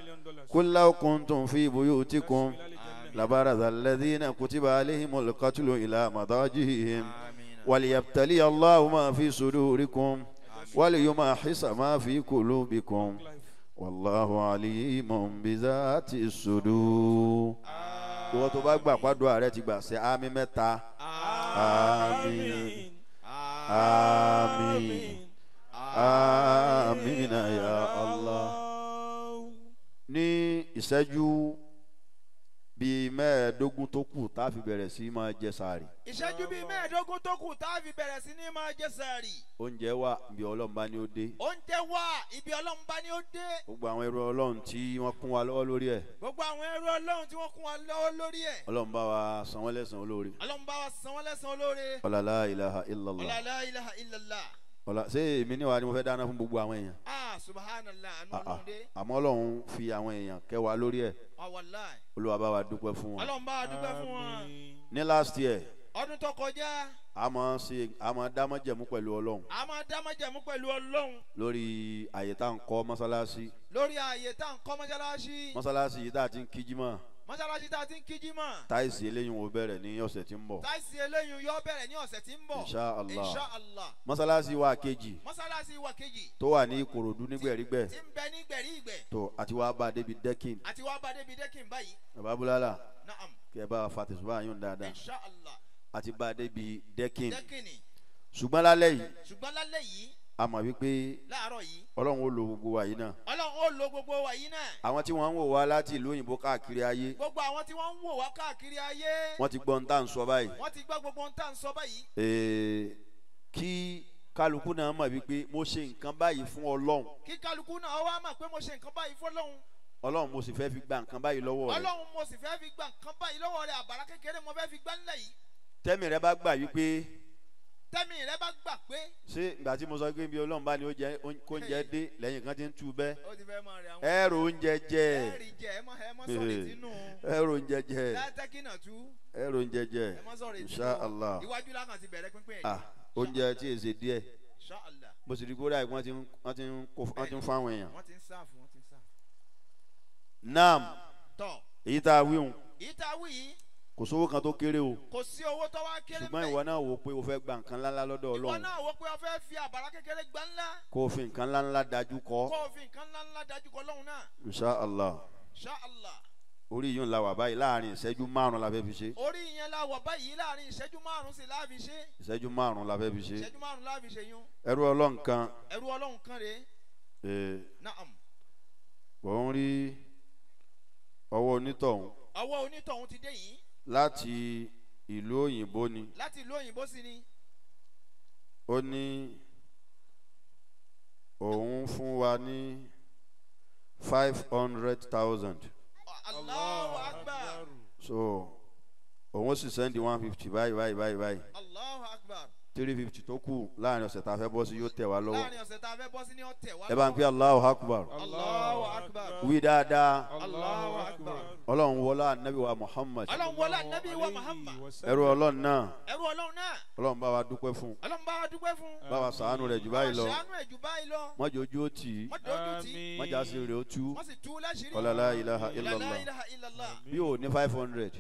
قل لو كنتم في بيوتكم لبرز الذين كتب عليهم القتل إلى مضاجعهم وليبتلي الله ما في صدوركم وليمحص ما في قلوبكم والله عليم بذات الصدور. Ìwọ tó bá gbà pàdúrà rẹ ti gbà ṣe àmín mẹ́ta. Àmín àmín àmín ya Allah. Ní ìṣẹ́jú bíi 15 tó kù tá a fi bẹ̀rẹ̀ sí máa jẹ sààrì. Ìṣẹ́jú bíi 15 tó kù tá a fi bẹ̀rẹ̀ sí ní máa jẹ sààrì. Oúnjẹ wà ibi Ọlọ́run bá ní ó dé. Oúnjẹ wà ibi Ọlọ́run bá ní ó dé. Gbogbo àwọn ẹrú Ọlọ́run tí wọ́n kún wa lọ́wọ́ lórí ẹ̀. Gbogbo àwọn ẹrú Ọlọ́run tí wọ́n kún wa lọ́wọ́ lórí ẹ̀. Ọlọ́run bá wa san wọ́n lẹ́san olóore. Ọlọ́run bá wa san wọ́n lẹ́san olóore. Ọlá la ilaha illallah. Ọlá la ilaha illallah. Ọlá ṣé èmi ní wa ni mo fẹ́ dáná fún gbogbo àwọn èèyàn. Ah subhanallah àánú Ọlọ́run dé. Àmọ́ Ọlọ́run fi àwọn èèyàn kẹ́ wa lórí ẹ̀. Wallahi. Olúwa bá wa dúpẹ́ fún wọn. Ọlọ́run bá wa dúpẹ́ fún wọn. Ní last year. Ọdún tó kọjá. A máa ṣe a máa dá májẹ̀mú pẹ̀lú Ọlọ́run. A máa dá májẹ̀mú pẹ̀lú Ọlọ́run. Lórí àyè tá à ń kọ́ mọ́sálásí. Lórí àyè tá à ń kọ́ mọ́sálásí. Mọ́sálásí yìí tá a ti ń kí jímọ̀. Mọ́sálásí tá a ti ń kí jímọ̀. Táìsì eléyìí wò bẹ̀rẹ̀ ní ọ̀sẹ̀ tí ń bọ̀. Táìsì eléyìí yóò bẹ̀rẹ̀ ní ọ̀sẹ̀ tí ń bọ̀. Insha Allah. Insha Allah. Mọ́sálásí wa kejì. Mọ́sálásí wa kejì. Tó wà ní Ìkòròdú nígbẹ̀rígbẹ̀. Tí ń bẹ ní gbẹ̀rígbẹ̀. Tó àti wá bá débi dẹ́kìn. Àti wá bá débi dẹ́kìn báyìí. Bàbá Búlálà. Naam. Kí ẹ bá wa fa tẹ̀sùbá yín dáadáa. Insha Allah. Àti bá débi dẹ́kìn. Dẹ́kìnì. Ṣùgbọ́n lálẹ́ yìí. Ṣùgbọ́n lálẹ́ yìí. A mọ̀ wípé láàárọ̀ yìí. Ọlọ́run ó lo gbogbo wa yìí náà. Ọlọ́run ó lo gbogbo wa yìí náà. Àwọn tí wọ́n ń wò wá láti ìlú òyìnbó káàkiri ayé. Gbogbo àwọn tí wọ́n ń wò wá káàkiri ayé. Wọ́n ti gbọ́ ohun tá à ń sọ báyìí. Wọ́n ti gbọ́ gbogbo ohun tá à ń sọ báyìí. Kí kálukú náà mọ̀ wípé mo ṣe nǹkan báyìí fún Ọlọ́run. Kí kálukú náà wá mọ̀ pé mo ṣe nǹkan báyìí fún Ọlọ́run. Ọlọ́run mo sì fẹ́ fi gba nǹkan báyìí lọ́wọ́ rẹ̀. Ọlọ́run mo sì fẹ́ fi gba nǹkan báyìí lọ́wọ́ rẹ̀, àbàrà kékeré mo fẹ́ fi gbá ńlẹ̀ yìí. Tẹ́mi rẹ bá gbà wípé tẹ́mi rẹ bá gbà pé. Ṣé ìgbà tí mo sọ pé bí Ọlọ́run bá ní kó oúnjẹ dé lẹ́yìn kan ti ń tú bẹ́ẹ̀. Ó ti fẹ́ mọ rẹ̀ àwọn. Ẹ̀rọ oúnjẹ jẹ. Ẹ̀rì jẹ ẹ mọ sọ̀rọ̀ ìtinú. Ẹ̀rọ oúnjẹ jẹ. Látẹ́kínà tú. Ẹ̀rọ oúnjẹ jẹ. Ẹ mọ sọ̀rọ̀ ìtinú. Insha Allah. Iwájú lákàn ti bẹ̀rẹ̀ pínpín ẹ̀. Ah, oúnjẹ tí èsè díẹ̀. Insha Allah. Mo sì rí kódà wọ́n ti ń fáwọn èèyàn. Wọ́n ti ń sáàfù, wọ́n ti ń sáàfù. Naam. Tọ́. Èyí tá a wíhun. Èyí tá a wí yìí. Kò sówó kan tó kéré o. Kò sí owó tó wá kéré mẹ́. Ṣùgbọ́n ìwọ náà wò pé o fẹ́ gba nǹkan ńláńlá lọ́dọ̀ Ọlọ́run. Ìwọ náà wò pé o fẹ́ fi àbàrà kékeré gba ńlá. Kó o fi nǹkan ńláńlá dájú kọ. Kó o fi nǹkan ńláńlá dájú kọ Ọlọ́run náà. Insha Allah. Insha Allah. Orí yìí ń la wà báyìí láàrin ìṣẹ́jú márùn-ún la fẹ́ fi ṣe. Orí yẹn la wà báyìí láàrin ìṣẹ́jú márùn-ún sì la fi ṣe. Ìṣẹ́jú márùn-ún la fẹ́ fi ṣe. Ìṣẹ́jú márùn-ún la fi ṣe yún. Ẹrú Ọlọ́run kan. Ẹrú Ọlọ́run kan rèé. Naam. Òun rí ọwọ́ onítọ̀hún. Ọwọ́ onítọ̀hún ti dé yìí. Láti ìlú òyìnbó ni. Láti ìlú òyìnbó sì ni. Ó ní òun fún wa ní 500,000. Allahu Akbar. So òun sì sẹ́ndì 150 báyìí báyìí báyìí báyìí. Allahu Akbar. 350 tó kù láàrin ọ̀sẹ̀ tá a fẹ́ bọ́ sí yóò tẹ̀ wá lọ́wọ́. Láàrin ọ̀sẹ̀ tá a fẹ́ bọ́ sí ni ó tẹ̀ wá lọ́wọ́. Ẹ bá ń pè Allahu Akbar. Allahu Akbar. Wí dáadáa. Allahu Akbar. Ọlọ́run wọlá Ànábì wa Muhammad. Ọlọ́run wọlá Ànábì wa Muhammad. Ẹrú Ọlọ́run náà. Ẹrú Ọlọ́run náà. Ọlọ́run bá wa dúpẹ́ fún. Ọlọ́run bá wa dúpẹ́ fún. Bá wa ṣàánú rẹ̀ jù báyìí lọ. Bá wa ṣàánú rẹ̀ jù báyìí lọ. Má jẹ́ ojú ó tì í. Má jẹ́ ojú tì í. Má jẹ́ àṣírí rẹ̀ ó tú. Má sì tú láṣìírí. Ọlá la ilaha illallah. La ilaha illallah. Bí o ní 500.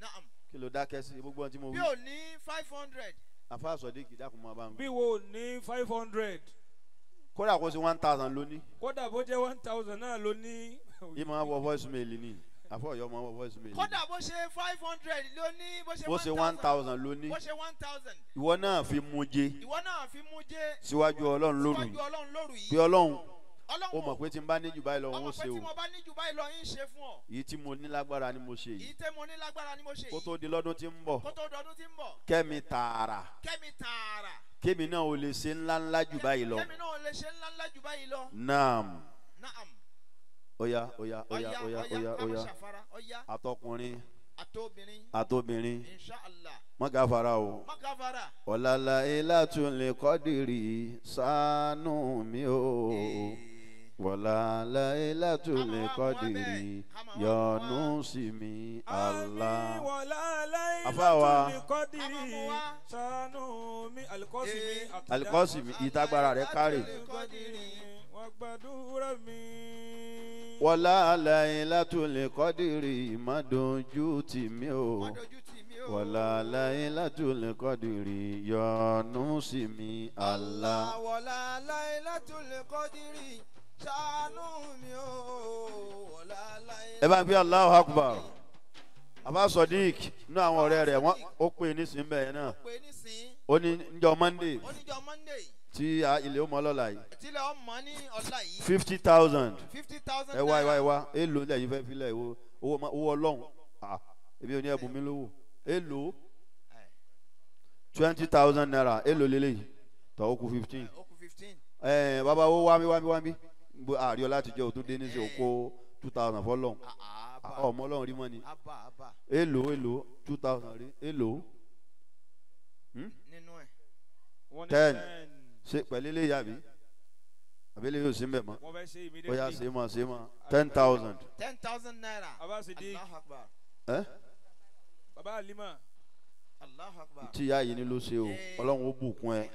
Naam. Kí ló dákẹ́ sí gbogbo ohun tí mo wí. Bí o ní 500. Àfáà Sọ̀díkì dákun máa bá ń. Bí wo ní 500. Kódà kó sí 1,000 lóní. Kódà bó jẹ́ 1,000 náà lóní. Yìí máa wọ voice mail ni. Àfọ̀ ọ̀yọ́ máa wọ voice mail. Kódà bó ṣe 500 lóní. Bó ṣe 1,000 lóní. Bó ṣe 1,000. Ìwọ náà fi mú jẹ. Ìwọ náà fi mú jẹ. Síwájú Ọlọ́run lóru yìí. Síwájú Ọlọ́run lóru yìí. Bí Ọlọ́run ó mọ̀ pé tí n bá ní jù báyìí lọ òun ó ṣe o. Ọmọ pé tí mo bá ní jù báyìí lọ ń ṣe fún ọ. Èyí tí mo ní lágbára ni mo ṣe yìí. Èyí tí mo ní lágbára ni mo ṣe yìí. Kó tó di lọ́dún tí ń bọ̀. Kó tó dọdún tí ń bọ̀. Kẹ́mi tààrà. Kẹ́mi tààrà. Kémi náà ò lè ṣe ńláńlá jù báyìí lọ. Kémi náà ò lè ṣe ńláńlá jù báyìí lọ. Naam. Naam. Oya oya oya oya oya oya. Àtọkùnrin. Àtobìnrin. Àtobìnrin. Insha Allah. Má gáfara o. Má gáfara. Ọ̀làlà ilátúnlẹ̀ kọ́dìrì ṣàánú mi o. Wọ̀làlà ilátúnlẹ̀ kọ́dìrì yọ́nú sí mi Allah. Wọ̀làlà ilátúnlẹ̀ kọ́dìrì ṣàánú mi alikọ́sìmí. Alikọ́sìmí ìtagbára rẹ̀ kárì. Wọ́n gbàdúrà mi. Wọ̀làlà ilátúnlẹ̀ kọ́dìrì má dojú tì mí o. Wọ̀làlà ilátúnlẹ̀ kọ́dìrì yọ́nú sí mi Allah. Wọ̀làlà ilátúnlẹ̀ kọ́dìrì ṣàánú mi o. Wọ̀làlà Ẹ bá ń pè Allahu Akbar. Àbá Sodiq nínú àwọn ọ̀rẹ́ rẹ̀ wọ́n ó pè ní sìn bẹ́ẹ̀ náà. Ó ní níjọ́ Monday. Ó níjọ́ Monday. Tí ilé ó mọ lọ́la yìí. Tílẹ̀ ó mọ ní ọ̀la yìí. 50,000. 50,000. Ẹ wá ẹ wá ẹ wá èlò lẹ́yìn fẹ́ filẹ̀ owó Ọlọ́run. Èmi ò ní ẹ̀bùn mi lówó. Èlò 20,000 naira èlò lélẹ́yìí tọ́ ó kù 15. Bàbá wo wá mi wá mi wá mi àríọ́ láti jẹ́ òtún dé ní sí òkó 2,000 fọlọ́run. Ọmọ Ọlọ́run rí mọ́ ni. Èlò èlò 2,000 rí èlò. 10 ṣe pẹ̀lú ilé yàbí àbí ilé yóò sí mbẹ̀ mọ́ ó yà sí mọ́ sí mọ́ 10,000. 10,000 naira. Baba Sadiq. Allahu Akbar. Ẹ. Baba Halima. Tí ìyá yìí ní ló ṣe o Ọlọ́run ó bùkún ẹ.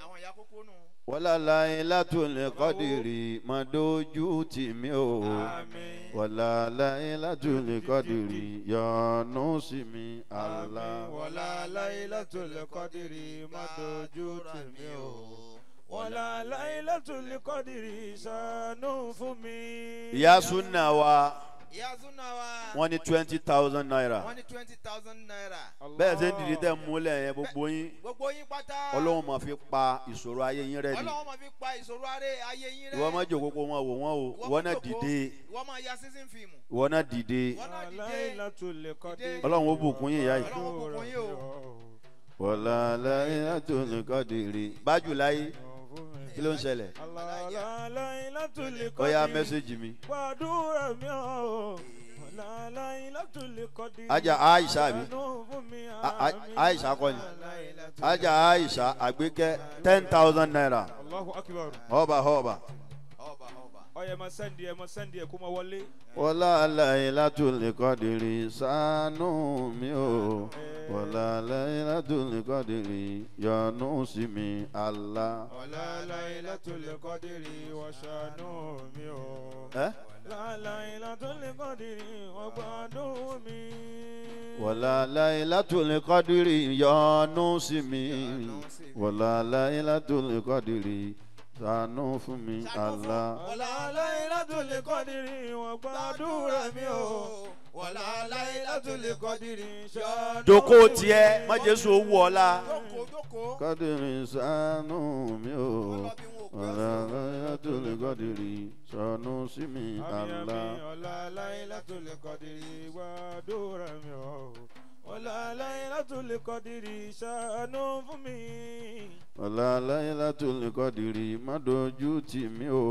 Wala Laylatul Qadri má dojú tì mí o. Wala Laylatul Qadri yọ́nú sí mi Allah. Wala Laylatul Qadri má dojú tì mí o. Wala Laylatul Qadri ṣàánú fún mi. Ìyá súnà wa. Ìyá súnà wa. Wọ́n ní 20,000 naira. Wọ́n ní 20,000 naira. Bẹ́ẹ̀ ṣe ń dìde tẹ́ múlẹ̀ yẹn gbogbo yín. Gbogbo yín pátá. Ọlọ́run máa fi pa ìṣòro ayé yín rẹ́ ni. Ọlọ́run máa fi pa ìṣòro ayé yín rẹ́. Ìwọ máa jòkó kó wọn wò wọ́n o. Ìwọ náà dìde. Ìwọ máa ya season film. Ìwọ náà dìde. Ọlọ́run ó bùkún yín ìyá yìí. Ọlọ́run ó bùkún yín o. Wala Laylatul Qadri. Bájú láyé kí ló ń ṣẹlẹ̀? Ó yá mẹ́sẹ̀gì mi. Aja Aisha bi Aisha kọ́ ni Aja Aisha Àgbékẹ́ 10,000 naira. Ọba ọba. Ọyẹ ma sẹ́ndì ẹ̀ ma sẹ́ndì ẹ̀ kó ma wọlé. Wala Laylatul Qadri ṣàánú mi o. Wala Laylatul Qadri yọ́nú sí mi Allah. Wala Laylatul Qadri wa ṣàánú mi o. Wala Laylatul Qadri wa gbádùn mi. Wala Laylatul Qadri yọ́nú sí mi. Wala Laylatul Qadri ṣàánú fún mi Allah. Wala Laylatul Qadri wa gbàdúrà mi o. Wala Laylatul Qadri ṣàánú. Jókòó tiẹ̀ má Jésù owó ọ̀la. Jókòó. Qadri ṣàánú mi o. Wala Laylatul Qadri ṣàánú sí mi Allah. Wala Laylatul Qadri gbàdúrà mi o. Wala Laylatul Qadri ṣàánú fún mi. Wala Laylatul Qadri má dojú tì mí o.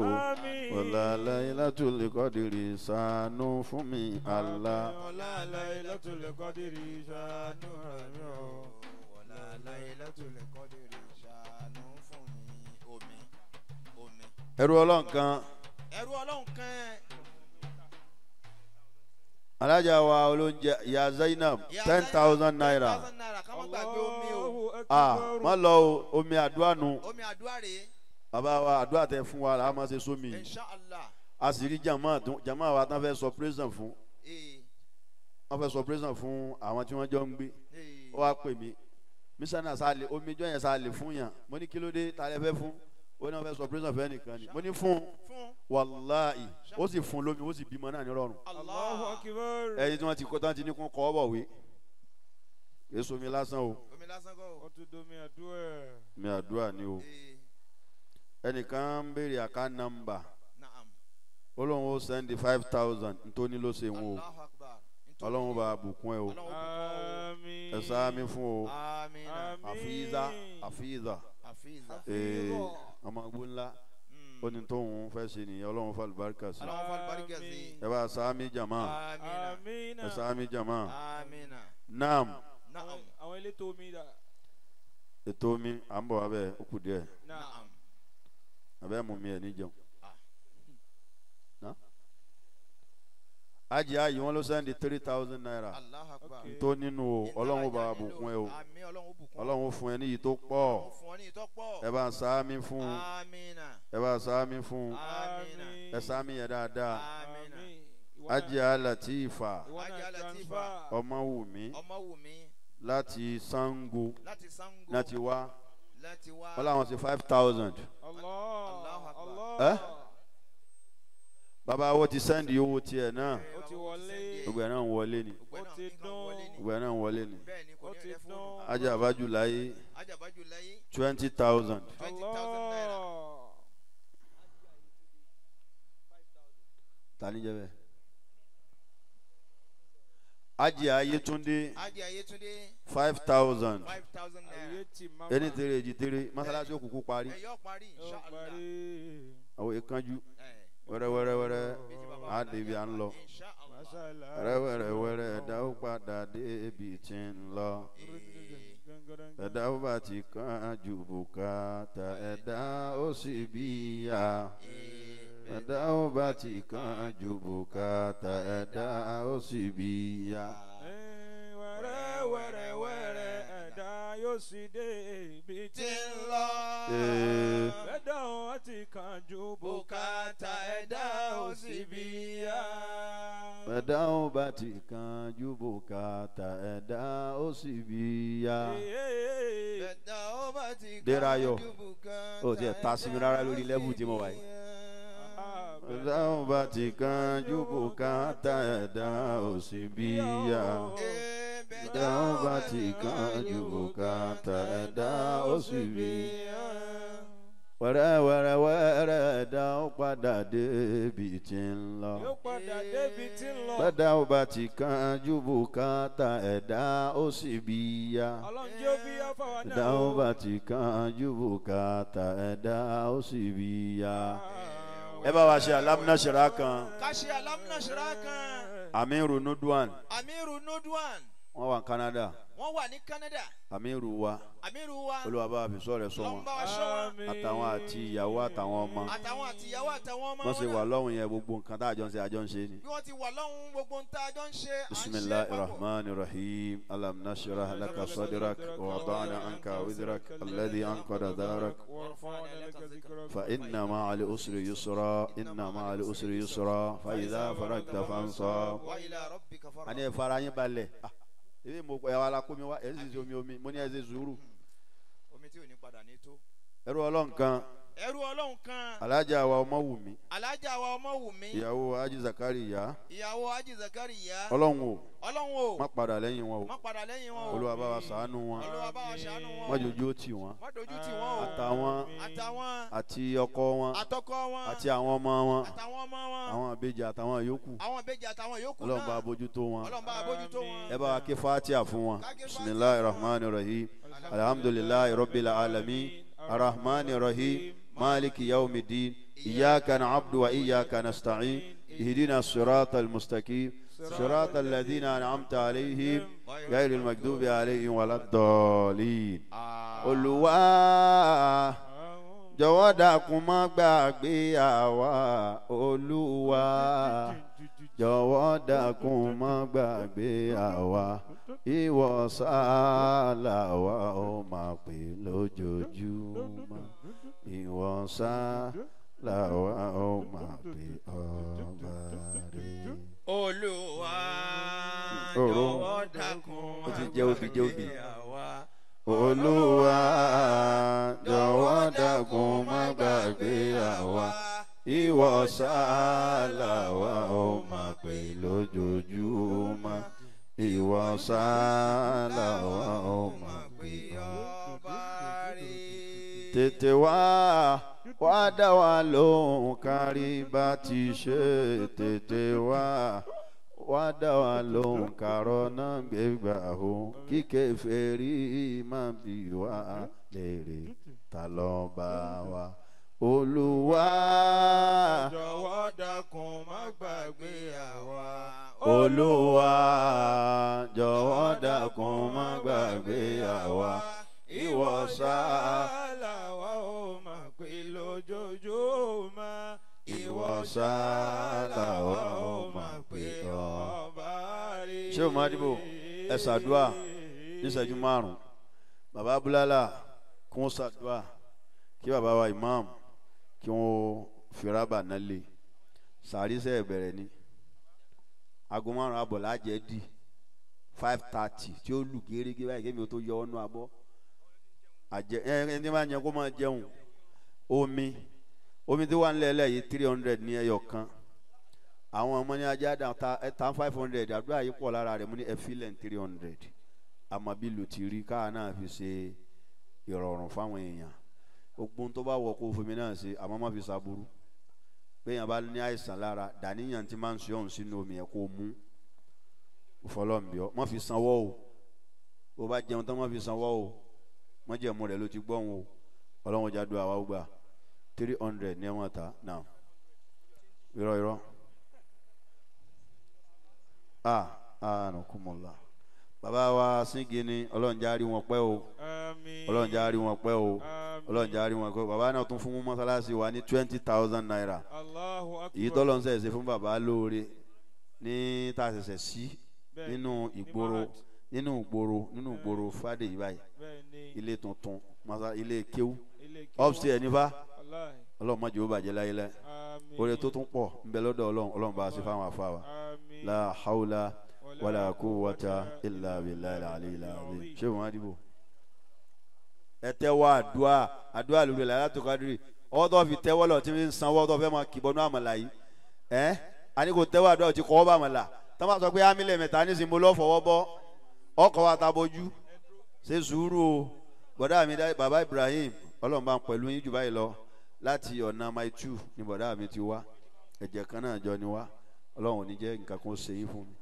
Wala Laylatul Qadri ṣàánú fún mi Allah. Wala Laylatul Qadri ṣàánú mi o. Wala Laylatul Qadri ṣàánú fún mi. Omi omi. Ẹrú Ọlọ́run kan. Ẹrú Ọlọ́run kan. Alájà wa olóúnjẹ ìyá Zainab 10,000 naira. Ah, má lọ o, omi àdúrà nu. Omi àdúrà rèé. Bàbá wa àdúrà tẹ fún wa là á máa ṣe sómi. Inshallah. A sì rí jàmá wa tán fẹ́ sọ prison fún. Wọ́n fẹ́ sọ prison fún àwọn tí wọ́n jọ ń gbé. Ó wá pè mí. Mísánà sáàlè omi ijọ́ yẹn sáàlè fún yàn. Mo ní kí ló dé ta lẹ fẹ́ fún? Ó ní wọ́n fẹ́ sọ prison fẹ́ nìkan ni. Mo ní fún wàláì ó sì fún lómi ó sì bímọ náà ní rọrùn. Allahu Akbar. Ẹni tí wọ́n ti kọ́ tán ti ní kún kọ́ bọ̀wé. Èso mi lásán o. Omi lásán kọ́ o. Ó tún domi àdúrà. Mi àdúrà ni o. Ẹnìkan ń béèrè àká nọ́mbà. Ó lóun ó sẹ́ndí 5,000 ntóní ló ṣe wọn o. Ọlọ́run bá bùkún ẹ o. Ẹ sáámi fún o. Àfíìzà àfíìzà. Ọmọ agbó ńlá. Ó ní tóun fẹ́ ṣe nìyẹn Ọlọ́run fa àlùbáríkà sí. Ẹ bá sáámi jàmá. Ẹ sáámi jàmá. Naam. Àwọn elétò omi dà. Ètò omi à ń bọ̀ abẹ́ ó kù díẹ̀. Abẹ́ mú mi ẹ̀ ní jẹun. Ajì ayì wọn ló sẹ́ndí 3,000 naira. Tó nínú o Ọlọ́run bá bùkún ẹ o. Ọlọ́run fún ẹ níyì tó pọ̀. Ẹ bá sáámi fún. Ẹ bá sáámi fún. Ẹ sáámi yẹn dáadáa. Ajì Latifa Ọmọwùmí láti Sango láti wá wọ́n làwọn ṣe 5,000. Ẹ bàbá wo ti sẹ́ndì owó tiẹ̀ náà gbogbo ẹ̀ náà ń wọlé ni gbogbo ẹ̀ náà ń wọlé ni Ajá Abájú láyé 20,000. Ta ni jẹ́ bẹ́ẹ̀? Ajì Ayétúndé 5,000. Ẹni tere èjì tere mọ́sálásí òkùnkùn parí. Àwọn ìkánjú wẹ́rẹ́wẹ́rẹ́wẹ́rẹ́ á débi à ń lọ. Wẹ́rẹ́wẹ́rẹ́wẹ́rẹ́ ẹ̀dá ó padà débi tí ń lọ. Ẹ̀dá ó bá ti kán ju bùkátà ẹ̀dá ó sì bí ya. Ẹ̀dá ó bá ti kán ju bùkátà ẹ̀dá ó sì bí ya. Wẹ́rẹ́wẹ́rẹ́wẹ́rẹ́ ẹ̀dá yóò sì dé ibi tí ń lọ. Ẹ̀dá ò ti kánjú bùkátà ẹ̀dá ò sì bí yá. Ẹ̀dá ò bá ti kánjú bùkátà ẹ̀dá ò sì bí yá. Ẹ̀dá ò bá ti Dérayọ̀ kánjú bùkátà ó tiẹ̀ ta sí mi rárá lórí lẹ́bù tí mo wà yìí. Ẹ̀dá ò bá ti kánjú bùkátà ẹ̀dá ò sì bí yá. Ẹ̀dá ò bá ti kánjú bùkátà ẹ̀dá ò sì bí yá. Wẹ́rẹ́ wẹ́rẹ́ wẹ́rẹ́ ẹ̀dá ó padà débi tí ń lọ. Yóò padà débi tí ń lọ. Bẹ́dá ò bá ti kánjú bùkátà ẹ̀dá ó sì bí yá. Ọlọ́run jẹ́ ó bí yá fáwa náà. Ẹ̀dá ò bá ti kánjú bùkátà ẹ̀dá ó sì bí yá. Ẹ bá wa ṣe alámúnáṣẹ́ra kan. Ká ṣe alámúnáṣẹ́ra kan. Amiru Nudwan. Amiru Nudwan. Wọ́n wà ní Canada. Wọ́n wà ní Canada. Amiru wa. Amiru wa. Olúwa bá wa fi sọ rẹ̀ sọ wọn. Ọlọ́run bá wa ṣọ́ wọn. Àtàwọn àti ìyàwó àtàwọn ọmọ. Àtàwọn àti ìyàwó àtàwọn ọmọ. Wọ́n ṣe wà lọ́hùn yẹn gbogbo nǹkan tá a jọ ń ṣe àjọ ń ṣe ni. Bí wọ́n ti wà lọ́hùn gbogbo nǹkan tá a jọ ń ṣe à ń ṣe papọ̀. Bismillahir Rahmanir Rahim. Alam nashrah laka sadrak wa wada'na anka wizrak alladhi anqada dhahrak. Fa inna ma'al usri yusra inna ma'al usri yusra fa idha faragta fansab. Wa ila rabbika farghab. Àní ẹ fara yín balẹ̀. Ebi mo ẹ wa la kó mi wá ẹ sì ṣe omi omi mo ní ẹ ṣe sùúrù. Omi tí ò ní padà ní tó. Ẹrú Ọlọ́run kan. Ẹrú Ọlọ́run kan. Alájà wa Ọmọwùmí. Alájà wa Ọmọwùmí. Ìyàwó Haji Zakariya. Ìyàwó Haji Zakariya. Ọlọ́run o. Ọlọ́run o. Má padà lẹ́yìn wọn o. Má padà lẹ́yìn wọn o. Olúwa bá wa ṣàánú wọn. Olúwa bá wa ṣàánú wọn. Má dojú tì wọ́n. Má dojú tì wọ́n o. Àtàwọn. Àtàwọn. Àti ọkọ wọn. Àtọkọ wọn. Àti àwọn ọmọ wọn. Àtàwọn ọmọ wọn. Àwọn ìbejì àtàwọn yòókù. Àwọn ìbejì àtàwọn yòókù náà. Ọlọ́run bá bójútó wọn. Ọlọ́run bá bójútó wọn. Ẹ bá wa ké Fatiha fún wọn. Bismillahir Rahmanir Rahim. Alhamdulillahi Rabbil alamin. Arrahmanir Rahim. Maliki yawmiddin. Iyyaka na'budu wa iyyaka nasta'in. Ihdina as-siratal mustaqim. صراط الذين أنعمت عليهم غير المغضوب عليهم ولا الضالين. Olúwa jọ̀wọ́ dákun má gbàgbé àwa. Olúwa jọ̀wọ́ dákun má gbàgbé àwa. Ìwọ sá làwa ó máa pè lójoojúmọ́. Ìwọ sá làwa ó máa pè ọba rẹ̀. Olúwa jọ̀wọ́ dákun ó ti jẹ́ obì jẹ́ obì. Olúwa jọ̀wọ́ dákun má gbàgbé àwa. Ìwọ sá làwa ó máa pè lójoojúmọ́. Ìwọ sá làwa ó máa pè ọba rẹ̀. Tètè wá wá dá wa lóhùn kárí bá ti ṣe. Tètè wá wá dá wa lóhùn kárọ̀ náà gbégbá o. Kíkẹ́ fèrè má bí wá lèrè ta ló bá wa. Olúwa jọ̀wọ́ dákun má gbàgbé àwa. Olúwa jọ̀wọ́ dákun má gbàgbé àwa. Ìwọ sá làwa ó máa pè lójoojúmọ́. Ìwọ sá làwa ó máa pè ọba rẹ̀. Ṣé o máa dìbò ẹ ṣàdúà níṣẹ́jú márùn-ún? Bàbá Búlálà kí wọ́n ṣàdúà, kí bàbá wa imam kí wọ́n fìràbà náà lé sàríṣẹ́ ìbẹ̀rẹ̀ ni. Aago márùn-ún àbọ̀ lájẹ́ dì 5:30 tí ó lù gérégé báyìí kémi ó tó yọ ọ́nú abọ́. Àjẹ ẹ ẹni máa ń yẹn kó máa jẹun. Omi omi tí wà ń lẹ́lẹ̀ yìí 300 ní ẹyọ kan. Àwọn ọmọ ní ajá dà ta 500 àdúrà yìí pọ̀ lára rẹ̀ mú ní ẹfílẹ̀ 300. Àmọ́ bí lù ti rí káà náà fi ṣe ìrọ̀rùn fáwọn èèyàn. Ogun tó bá wọ kó fún mi náà ṣe àmọ́ má fi ṣàbúrú. Béèyàn bá ní àìsàn lára dàníyàn tí máa ń ṣe ọ̀hún sínú omi ẹ̀ kó mú. Fọlọ́nbíọ́ má fi sanwó o. Bó bá jẹun tán má fi sanwó o. Mọ́jẹ̀mú rẹ̀ ló ti gbọ́n o. Ọlọ́run ọjà dùn àwa gbà 300 ní ẹ̀wọ̀n ta náà. Irọ́ irọ́. Ànàkùmọ̀lá. Bàbá wa Síngì ni Ọlọ́run já rí wọn pẹ́ o. Ọlọ́run já rí wọn pẹ́ o. Ọlọ́run já rí wọn pẹ́ o. Bàbá náà tún fún mọ́sálásí wa ní 20,000 naira. Èyí tọ́lọ́ ń sẹ̀sẹ̀ fún bàbá lóore ní tá a ṣẹ̀ṣẹ̀ sí nínú ìgboro nínú ìgboro nínú ìgboro Fádèyí báyìí. Ilé tuntun masa ilé kéwú upstairs nífa Ọlọ́run má jẹ́ ó bàjẹ́ láyé láyé oore tó tún pọ̀ ń bẹ lọ́dọ̀ Ọlọ́run Ọlọ́run bá a ṣe fáwọn afa wa la hawla wala quwwata illa billahi al-aliyyil azim. Ṣé wọn á dìbò ẹ tẹ́wọ́ àdúrà àdúrà lórí Lailatul Qadri ọwọ́ tó fi tẹ́wọ́ lọ tí ń sanwó tó fẹ́ máa kìbọnú àmàlà yìí ẹ́ àní kò tẹ́wọ́ àdúrà ti kọ́ ọ́ bá àmàlà tó máa sọ pé ámílẹ̀ mẹ́ta nísìnyí mo lọ́ fọwọ́ bọ́ ọkọ̀ wa ta bójú ṣe sùúrù o bọ̀dá mi bàbá Ibrahim Ọlọ́run bá ń pẹ̀lú yín jù báyìí lọ láti ọ̀nà mile 2 ni bọ̀dá mi ti wá ẹ̀jẹ̀ kan náà jọ ni wá Ọlọ́run ò ní jẹ́ nǹkan kan ṣe yín fún mi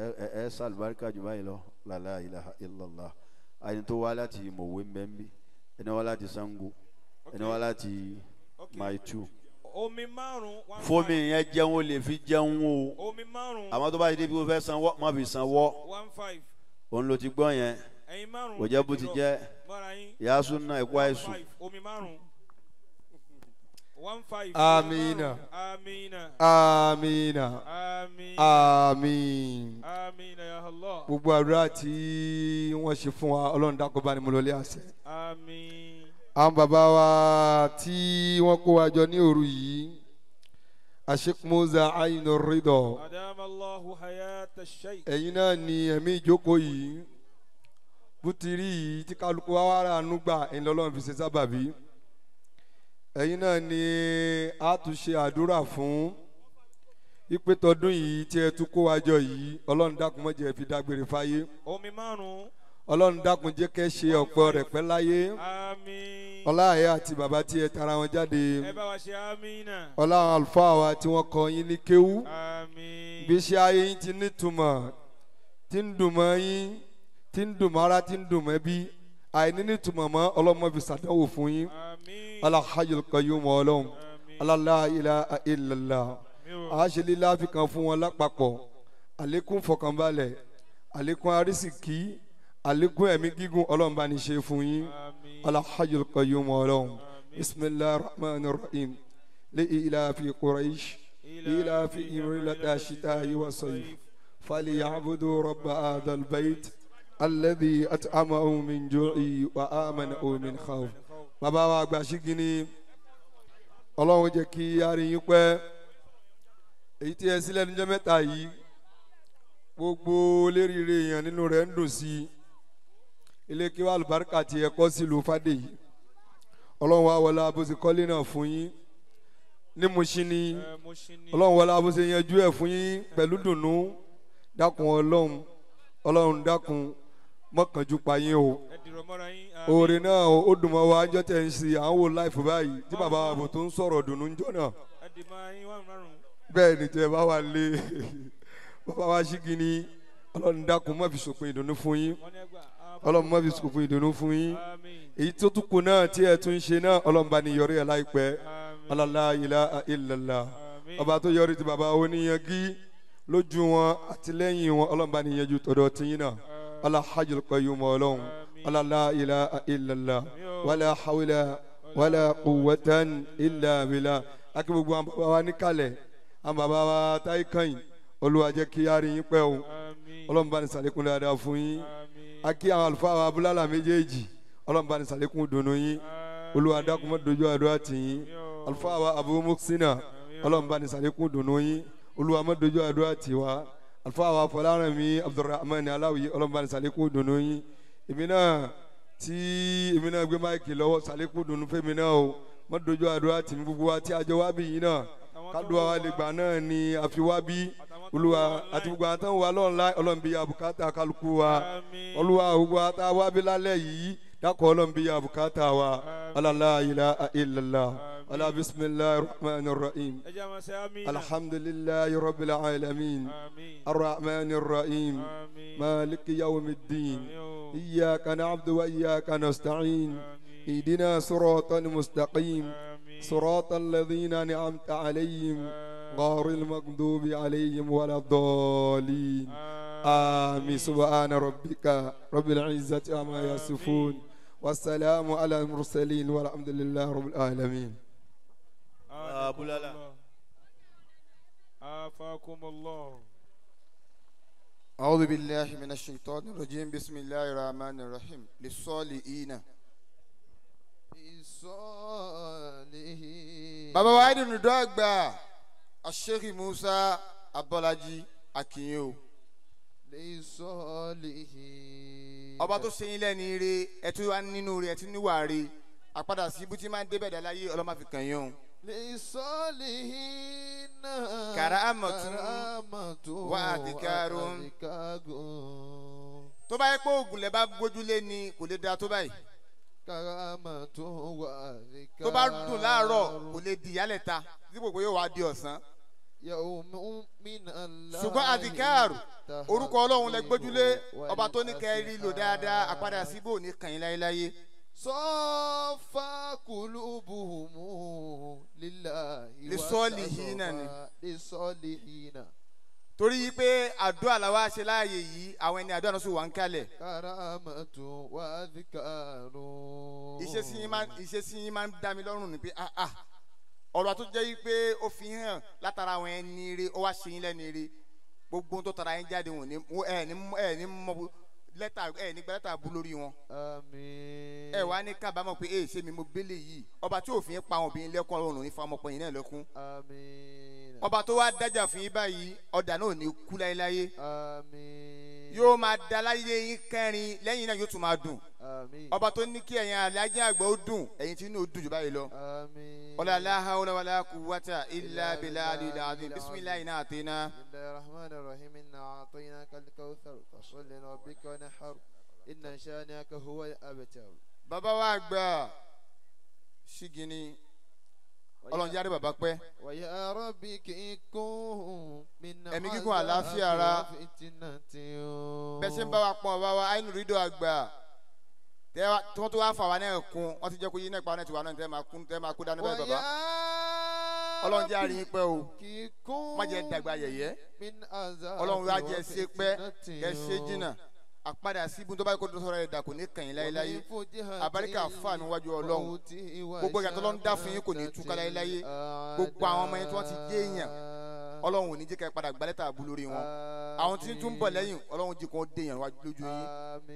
ẹ ẹ sàlùbáríkà jù báyìí lọ la ilaha illallah ẹni tó wá láti Mòwe mbẹ́mbí ẹni wá láti Sango ẹni wá láti mile 2. Omi márùn. Fómi yẹn jẹun o lè fi jẹun o omi márùn. Àmọ́ tó bá ti dé bí o fẹ́ sanwó má fi sanwó 15. Òun ló ti gbọ́ yẹn kò jẹ́ bó ti jẹ́ yaasu náà ẹ̀kọ́ àìsùn. Omi márùn. 15. Amina. Amina. Amina. Àmín. Amina ya Allah. Gbogbo àdúrà tí wọ́n ṣe fún wa Ọlọ́run dákun bá ní mo lọlé àṣẹ. Àmín. Àwọn bàbá wa tí wọ́n kó wa jọ ní òru yìí Sheikh Musa Ainu Ridho. Adama Allahu hayata sheikh. Ẹ̀yin náà ni ẹ̀mí ìjókòó yìí bó ti rí yìí tí kálukú wa wá rà nú gbà ẹ̀yin lọ́lọ́run fi ṣe sábàbí. Ẹ̀yin náà ni a tún ṣe àdúrà fún ìpè tọdún yìí tí ẹ tún kó wa jọ yìí Ọlọ́run dákun má jẹ́ fi dágbére fáyé. Omi márùn. Ọlọ́run dákun jẹ́ kẹ́ ṣe ọ̀pọ̀ rẹ̀ pẹ́ láyé. Àmín. Ọlá àyà àti bàbá tí ẹ tara wọn jáde. Ẹ bá wa ṣe àmín. Ọlá àwọn àlùfáà wa tí wọ́n kọ́ yín ní kéwú. Àmín. Ìgbésí ayé yín ti nítumọ̀ tí ń dùn mọ́ yín tí ń dùn mọ́ ara tí ń dùn mọ́ ẹbí àìní nítumọ̀ mọ́ Ọlọ́run má fi ṣàdánwò fún yín. Àmín. Ala hayyul qayyum Ọlọ́run. Ala la ilaha illallah. Àṣẹ lílá fi kan fún wọn lápapọ̀ àlékún fọkànbalẹ̀ àlékún arísìkí àlékún ẹ̀mí gígùn Ọlọ́run bá ní ṣe fún yín. Ala hayyul qayyum Ọlọ́run. Bismillahir rahmanir rahim. Li ilafi Quraysh ilafi rihlata shita'i wa sayf falyabudu rabba hadhal bayt alladhi at'amahum min ju'i wa amanahum min khawf. Bàbá wa àgbà ṣígínní Ọlọ́run jẹ́ kí a rí yín pẹ́. Èyí tí ẹ sílẹ̀ níjọ́ mẹ́ta yìí gbogbo léríire èèyàn nínú rẹ̀ ń dùn sí i. Ilé kí wàá àlùbáríkà tí ẹ kọ́ sílùú Fádèyí Ọlọ́run wa wọlé abóse kọ́lé náà fún yín ní Mùṣín ni Ọlọ́run wọlé abóse yanjú ẹ̀ fún yín pẹ̀lú dùnú. Dákun Ọlọ́run Ọlọ́run dákun mọ́kànjú pa yín o. Oore náà ó dùn mọ́ wa ńjọ́ tẹ̀ ń ṣe à ń wo láìfù báyìí tí bàbá àbò tó ń sọ̀rọ̀ dùnú ńjọ́ náà. Bẹ́ẹ̀ ni tẹ́ bá wà lé bàbá wa ṣígínní Ọlọ́run dákun má fi sòpin ìdùnnú fún yín. Ọlọ́run má fi sòpin ìdùnnú fún yín. Èyí tó tún kù náà tí ẹ tún ṣe náà Ọlọ́run bá ní yọrí ẹ láìpẹ́. La ilaha illallah. Ọba tó yọrí ti bàbá oníyangí lójú wọn àti lẹ́yìn wọn Ọlọ́run bá ní yanjú tọ̀dọ̀ tiyín náà. Ala hayyul qayyum Ọlọ́run. La ilaha illallah. Wala hawla wala quwwatan illa billah. Akí gbogbo àwọn bàbá wa níkàlẹ̀ àwọn bàbá wa táyé kàn yín Olúwa jẹ́ kí á rí yín pẹ́ o. Ọlọ́run bá ní ṣàlékún dáadáa fún yín. Akí àwọn àlùfáà wa abúlálà méjèèjì Ọlọ́run bá ní ṣàlékún dùnú yín. Olúwa dákun má dojú àdúrà tì yín. Àlùfáà wa Abu Muxina Ọlọ́run bá ní ṣàlékún dùnú yín. Olúwa má dojú àdúrà tì wá. Àlùfáà wa Fọlárànmí Abdulrahman Aláwìyé Ọlọ́run bá ní ṣàlékún dùnú yín. Èmi náà tí èmi náà gbé máìkì lọ́wọ́ ṣàlékún dùnú fẹ́mi náà o. Má dojú àdúrà tì mí gbogbo wa tí a jọ wá bí yín náà kádùá wa lè gbà náà ni àfi wá bí Olúwa àti gbogbo àtàwọn wa lọ́nà Ọlọ́run bí abùkátà kálukú wa. Olúwa gbogbo àtàwọn wa bí lálẹ́ yìí dákọ̀ Ọlọ́run bí abùkátà wa. La ilaha illallah. Ala bismillahir rahmanir rahim. Alhamdulillahi rabbil alamin. Arrahmanir rahim. Maliki yawmiddin. Iyyaka na'budu wa iyyaka nasta'in. Ihdina siratal mustaqim. صراط الذين أنعمت عليهم غير المغضوب عليهم ولا الضالين. آمين. سبحان ربك رب العزة عما يصفون والسلام على المرسلين والحمد لله رب العالمين. أبو لالا. عافاكم الله. أعوذ بالله من الشيطان الرجيم بسم الله الرحمن الرحيم للصالحين. للصالحين. Bàbá wa Aidun Dọ́gba Sheikh Musa Abọ́lájí Akinyo. للصالحين. Ọba tó ṣe yín lẹ́ni ire ẹ tún wá nínú rẹ̀ ẹ tún níwà re àpadà sí ibú tí máa ń débẹ̀ dá láyé ọlọ́mọ fi kàn yín o. للصالحين Karamatun wa adhikarun. Tó bá yẹ pé oògùn lẹ bá gbójúlé ni kò lè da tó báyìí. Karamatun wa adhikarun. Tó bá dùn láàárọ̀ kò lè di ìyálẹ̀ ta dípò pé yóò wá di ọ̀sán. Ṣùgbọ́n adhikaru orúkọ Ọlọ́run lẹ gbójúlé ọba tó ní kẹ́rì lò dáadáa àpadà síbò ní kàn yín láyéláyé. Sọ́fà kulubuhumu lillahi Lisọ́ọ̀lìhínà ni. Lisọ́ọ̀lìhínà. Torí pé àdúrà làwa ṣe láàyè yìí àwọn ẹni àdúrà náà sì wà ń kalẹ̀. Karamatu wa adhikaru. Ìṣesí yín máa ń dá mi lọ́rùn ni pé ọ̀rọ̀ tó jẹ́ pé ó fi hàn látara àwọn ẹni ire ó wá ṣe yín lẹ́ni ire gbogbo ohun tó tara yín jáde wọn ẹ ní mọ lẹ́tà ẹ ní gba lẹ́tà bú lórí wọn. Àmín. Ẹ wá ní kábàámọ̀ pé ẹ ṣe mi mo gbélé yìí ọba tí òfin pa àwọn obìnrin lẹ́kún ọlọ́run ní fáwọn náà lẹ́kún. Àmín. Ọba tó wá dájà fún yín báyìí ọ̀dà náà ò ní kú láéláé. Àmín. Yóò máa da láyé yín kẹrin lẹ́yìn náà yóò tún máa dùn. Àmín. Ọba tó ní kí ẹ̀yin alájẹ́ àgbà ó dùn ẹ̀yin tí inú ó dùn jù báyìí lọ. Àmín. Ọlá la hawla wala quwwata illa billahi al-azim bisimilahi náà àtẹná. Bismillahir rahmanir rahim inna a'tainaka al-kawthar fasalli li rabbika wanhar inna shani'aka huwa al-abtar. Bàbá wa àgbà ṣígini Ọlọ́run jáde bàbá pẹ́. Wa ya rabbi kíkún ẹ̀mí gígùn àlàáfíà ara bẹ́ẹ̀ ṣe ń bá wa pọ̀ bá wa àìnú rídò àgbà tí wọ́n tó wá fà wá náà kún wọ́n ti jẹ́ kó yí náà pa náà ti wà náà tẹ́ máa kú dání báyìí bàbá. Ọlọ́run jẹ́ àríyìn pẹ́ o má jẹ́ dàgbà yẹ̀yẹ́ Ọlọ́run wá jẹ́ ṣe pẹ́ kẹ́ ṣe jìnnà àpadà sí ibùdó báyìí kó tó sọ̀rọ̀ ẹ̀dà kò ní kàn yín láyéláyé àbáríkà fà níwájú Ọlọ́run gbogbo ìyàtọ̀ Ọlọ́run dá fún yín kò ní túká láyéláyé gbogbo àwọn ọmọ yẹn tí wọ́n ti jẹ́ èèyàn Ọlọ́run ò ní jẹ́ ká padà gbálẹ́tà àbú lórí wọn àwọn tí ń tún bọ̀ lẹ́yìn Ọlọ́run jẹ́ kó dé èèyàn lójú yín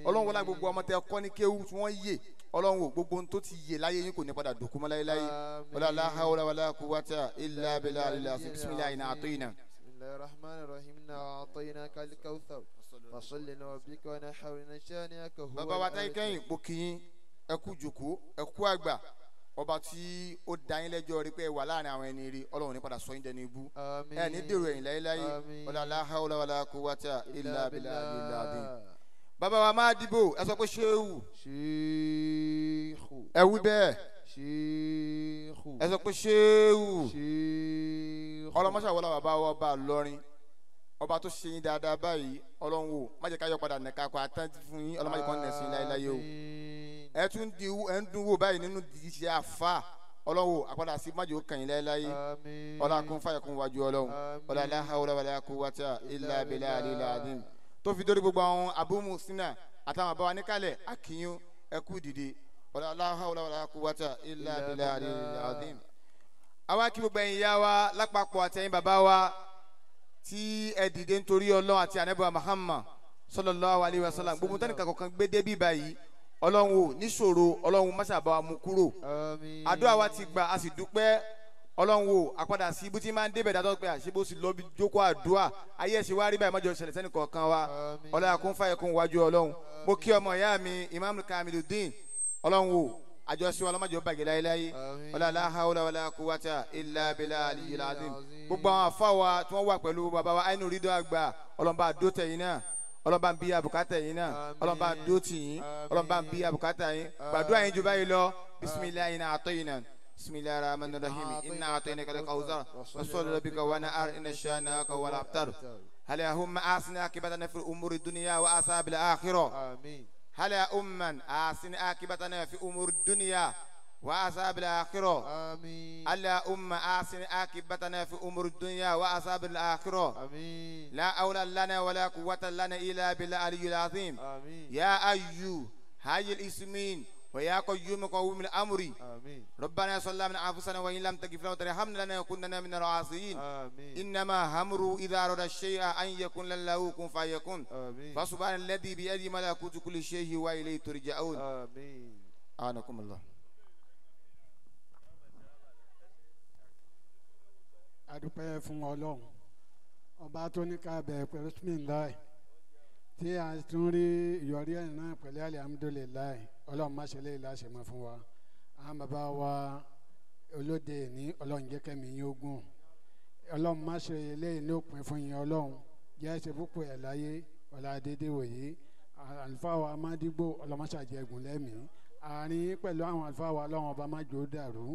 Ọlọ́run wọlá gbogbo ọmọ tẹ kọ́ ní kéwú tí wọ́n yè Ọlọ́run ò gbogbo ohun tó ti yè láyé yín kò ní padà dòkú mọ́ láyéláyé wala la hawla wala quwwata illa billahi bismillahi a'tayna. Bismillahir rahmanir rahim inna a'tainaka al-kawthar fasalli li rabbika wanhar inna shani'aka huwa. Bàbá wa táyé kẹ́yìn mo kí yín ẹ kú jòkó ẹ kú àgbà ọba tí ó dá yín lẹ́jọ́ rí pé ẹ wà láàrin àwọn ẹni rí Ọlọ́run ní padà sọ yín dẹni ibú ẹ ní dèrò ẹ̀yìn láyéláyé wala la hawla wala quwwata illa billahi al-azim. Bàbá wa máa dìbò ẹ sọ pé ṣéwù ẹ wí bẹ́ẹ̀ ẹ sọ pé ṣéwù ọlọmọṣà wọlé bàbá wa ọba lọrin ọba tó ṣe yín dáadáa báyìí Ọlọ́run wò má jẹ́ ká yọ padà nìka kó atán fún yín Ọlọ́run má jẹ́ kó nà sí láéláé o ẹ tún di ẹ ń dún wò báyìí nínú ìṣe àfa Ọlọ́run wò àpadà sí má jẹ́ ó kàn yín láéláé ọlá kún fàyà kún wájú Ọlọ́run ọlá la hawla wala quwwata illa billahi al-azim tó fi dórí gbogbo àwọn Abu Musina àtàwọn àbáwá níkàlẹ̀ akínyún ẹ kú dìde ọlá la hawla wala quwwata illa billahi al-azim. Àwa kí gbogbo ẹ̀yin ìyá wa lápapọ̀ àtẹ̀yin bàbá wa tí ẹ dìde nítorí Ọlọ́run àti ànábì Muhammad sallallahu alayhi wa sallam gbogbo tẹ́nìkan kọ̀ọ̀kan gbé débí báyìí Ọlọ́run ò níṣòro Ọlọ́run má ṣà bá wa mú kúrò àdúrà wa ti gbà a sì dúpẹ́ Ọlọ́run ò àpadà sí ibú tí máa ń débẹ̀ dájọ́ pé àṣebó sì lọ bí jókòó àdúrà ayé ẹ̀ṣẹ̀ wa rí báyìí mọ́jọ ṣẹlẹ̀ sẹ́nì kọ̀ọ̀kan wa Ọlọ́run kún fàyẹ̀ kún wájú Ọlọ́run mo kí ọmọ ìyá mi Imam Kamiludeen Ọlọ́run ò àjọṣe ọlọ́mọdé bàjẹ́ láyéláyé ọlá la hawla wala quwwata illa billahi al-azim gbogbo àwọn àfa wa tí wọ́n wà pẹ̀lú bàbá wa àìnú rídọ́ àgbà ọlọ́mọba àdó tẹ̀yìn náà ọlọ́mọba ń bí abùkátà yín náà ọlọ́mọba àdó tì yín ọlọ́mọba ń bí abùkátà yín gbàdúrà yín ju báyìí lọ bisimilahi inna a'tayna bisimilahi rahmanir rahim inna a'tainaka al-kawthar fasalli li rabbika wanhar inna shani'aka huwal abtar allahumma ahsin aqibatana fil umuri dunya wa asabil akhirah. Àmín. هلا أمًا أحسن عاقبتنا في أمور الدنيا وعذاب الآخرة. آمين. هلا أمًا أحسن عاقبتنا في أمور الدنيا وعذاب الآخرة. آمين. لا حول لنا ولا قوة لنا إلا بالله العلي العظيم. آمين. يا أيها هاي الاسمين ويا قيوم قوم الأمر آمين ربنا صلى من أنفسنا وإن لم تغفر لنا وترحمنا لنكونن من الخاسرين آمين إنما أمره إذا أراد الشيء أن يكون له كن فيكون آمين فسبحان الذي بيده ملكوت كل شيء وإليه ترجعون آمين أعانكم الله. Adúpẹ́ fún Ọlọ́run ọba tó ní ká bẹ̀rẹ̀ pẹ̀lú bisimilayi tí a tún rí ìyọrí ẹ̀ náà pẹ̀lú alihamudulilayi. Ọlọ́run má ṣe lè láṣẹ mọ́ fún wa. Àwọn bàbá wa olóde ní Ọlọ́run jẹ́ kẹ́mi yín ogún. Ọlọ́run má ṣe eléyìí ní òpin fún yín. Ọlọ́run jẹ́ ṣe púpọ̀ ẹ̀ láyé ọ̀la dédé wòye. Àlùfáà wa amádígbò ọlọ́mọṣàjẹgùn lẹ́mìí. Àárín pẹ̀lú àwọn àlùfáà wa Ọlọ́run ọba má jò ó dàrú.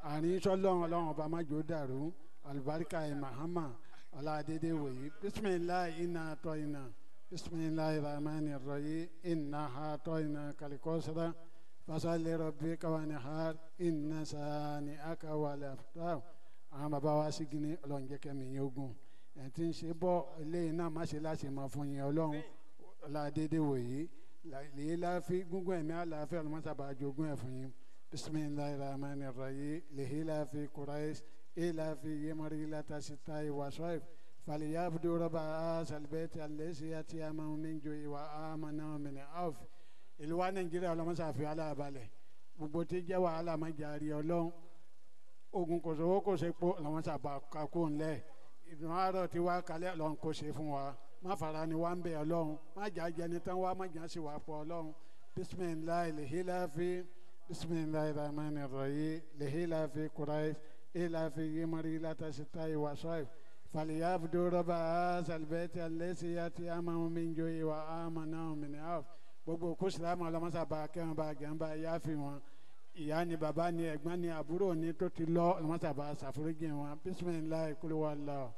Àárín sọ́lọ́run Ọlọ́run ọba má jò ó dàrú. Alibarika mahama ọlá dédé wòye. Bisimilayi iná tọ́ iná. Bisimilayi rahmani rahim iná ha tọ́ iná kalikọ́sara fasali rọ̀bì kawani har iná sani akawalẹ̀ afutaw. Àwọn bàbá wa sígínní Ọlọ́run jẹ́ kẹ́mi yín ogun. Ẹ̀ tí ń ṣe bọ́ eléyìí náà má ṣe láṣẹ máa fún yín. Ọlọ́run ọlá dédé wòye lèyí láfi gúngún ẹ̀mí àlàáfíà ọlọ́mọsábà jogún ẹ̀ fún yín. Bisimilayi rahmani rahim lèyí láfi Quraish إلى في مريلة الشتاء والصيف فليعبدوا رب هذا البيت الذي أطعمهم من جوع وآمنهم من خوف. Ìlú wa Nàìjíríà ọlọ́mọṣàfihàn aláàbálẹ̀ gbogbo tí jẹ́ wàhálà má jàre. Ọlọ́run ogun kò sówó kò sépo ọlọ́mọṣàbà kakó ńlẹ̀. Ìdùnnú àárọ̀ tí wàá kalẹ̀ Ọlọ́run kò ṣe fún wa. Má fara ni wá ń bẹ̀ Ọlọ́run má jà jẹni tán wá má jà sí wàá pọ̀ Ọlọ́run. Bisimilayi lehilafi bisimilayi rahmani rahim lehilafi Quraish إلى في مريلة الشتاء والصيف فليعبدوا رب هذا البيت الذي أطعمهم من جوع وآمنهم من خوف. Gbogbo òkú sìlámù ọlọ́mọṣàbà kẹwọn bá gẹ̀ǹbà yáfi wọn. Ìyá ni bàbá ni ẹ̀gbọ́n ni àbúrò ni tó ti lọ ọlọ́mọṣàbà ṣàforíjì wọn. Bisimilayi kúlúwàlá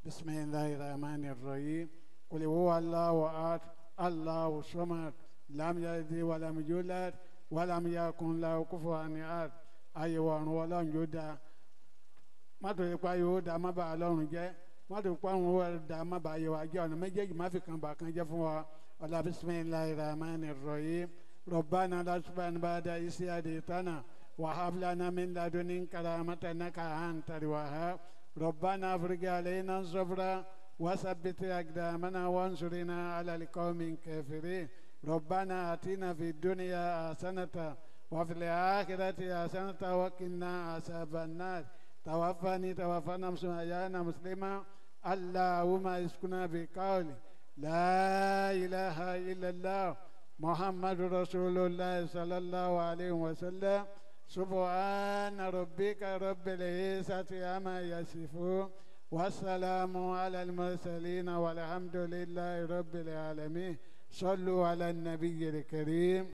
bisimilayi rahmani rahim kúlúwàlá ahad Allahu samad lam yalid walam yulad walam yakun lahu kufuwan ahad. Ayẹwo ọ̀run Ọlọ́run yóò dáa mọ́tò ipa yóò da má bàa lọ́rùn jẹ́ mọ́tò ipa òun da má bàa yẹ wá jẹ́ ọ̀nà méjèèjì má fi kan bà kan jẹ́ fún wa. Ọ̀la bisimilayi rahmani rahim rabbana la tuzigh ba'da idh hadaytana wa hab lana min ladunka rahmatan innaka antal wahhab rabbana afrigh alayna sabra wa thabbit aqdamana wansurna ala alqawmil kafirin rabbana atina fid dunya hasanatan wa fil akhirati hasanatan wa qina azaban nar توفني توفنا مسلمين مسلما اللهم اسكنا بقول لا إله إلا الله محمد رسول الله صلى الله عليه وسلم سبحان ربك رب العزة عما يصفون والسلام على المرسلين والحمد لله رب العالمين صلوا على النبي الكريم.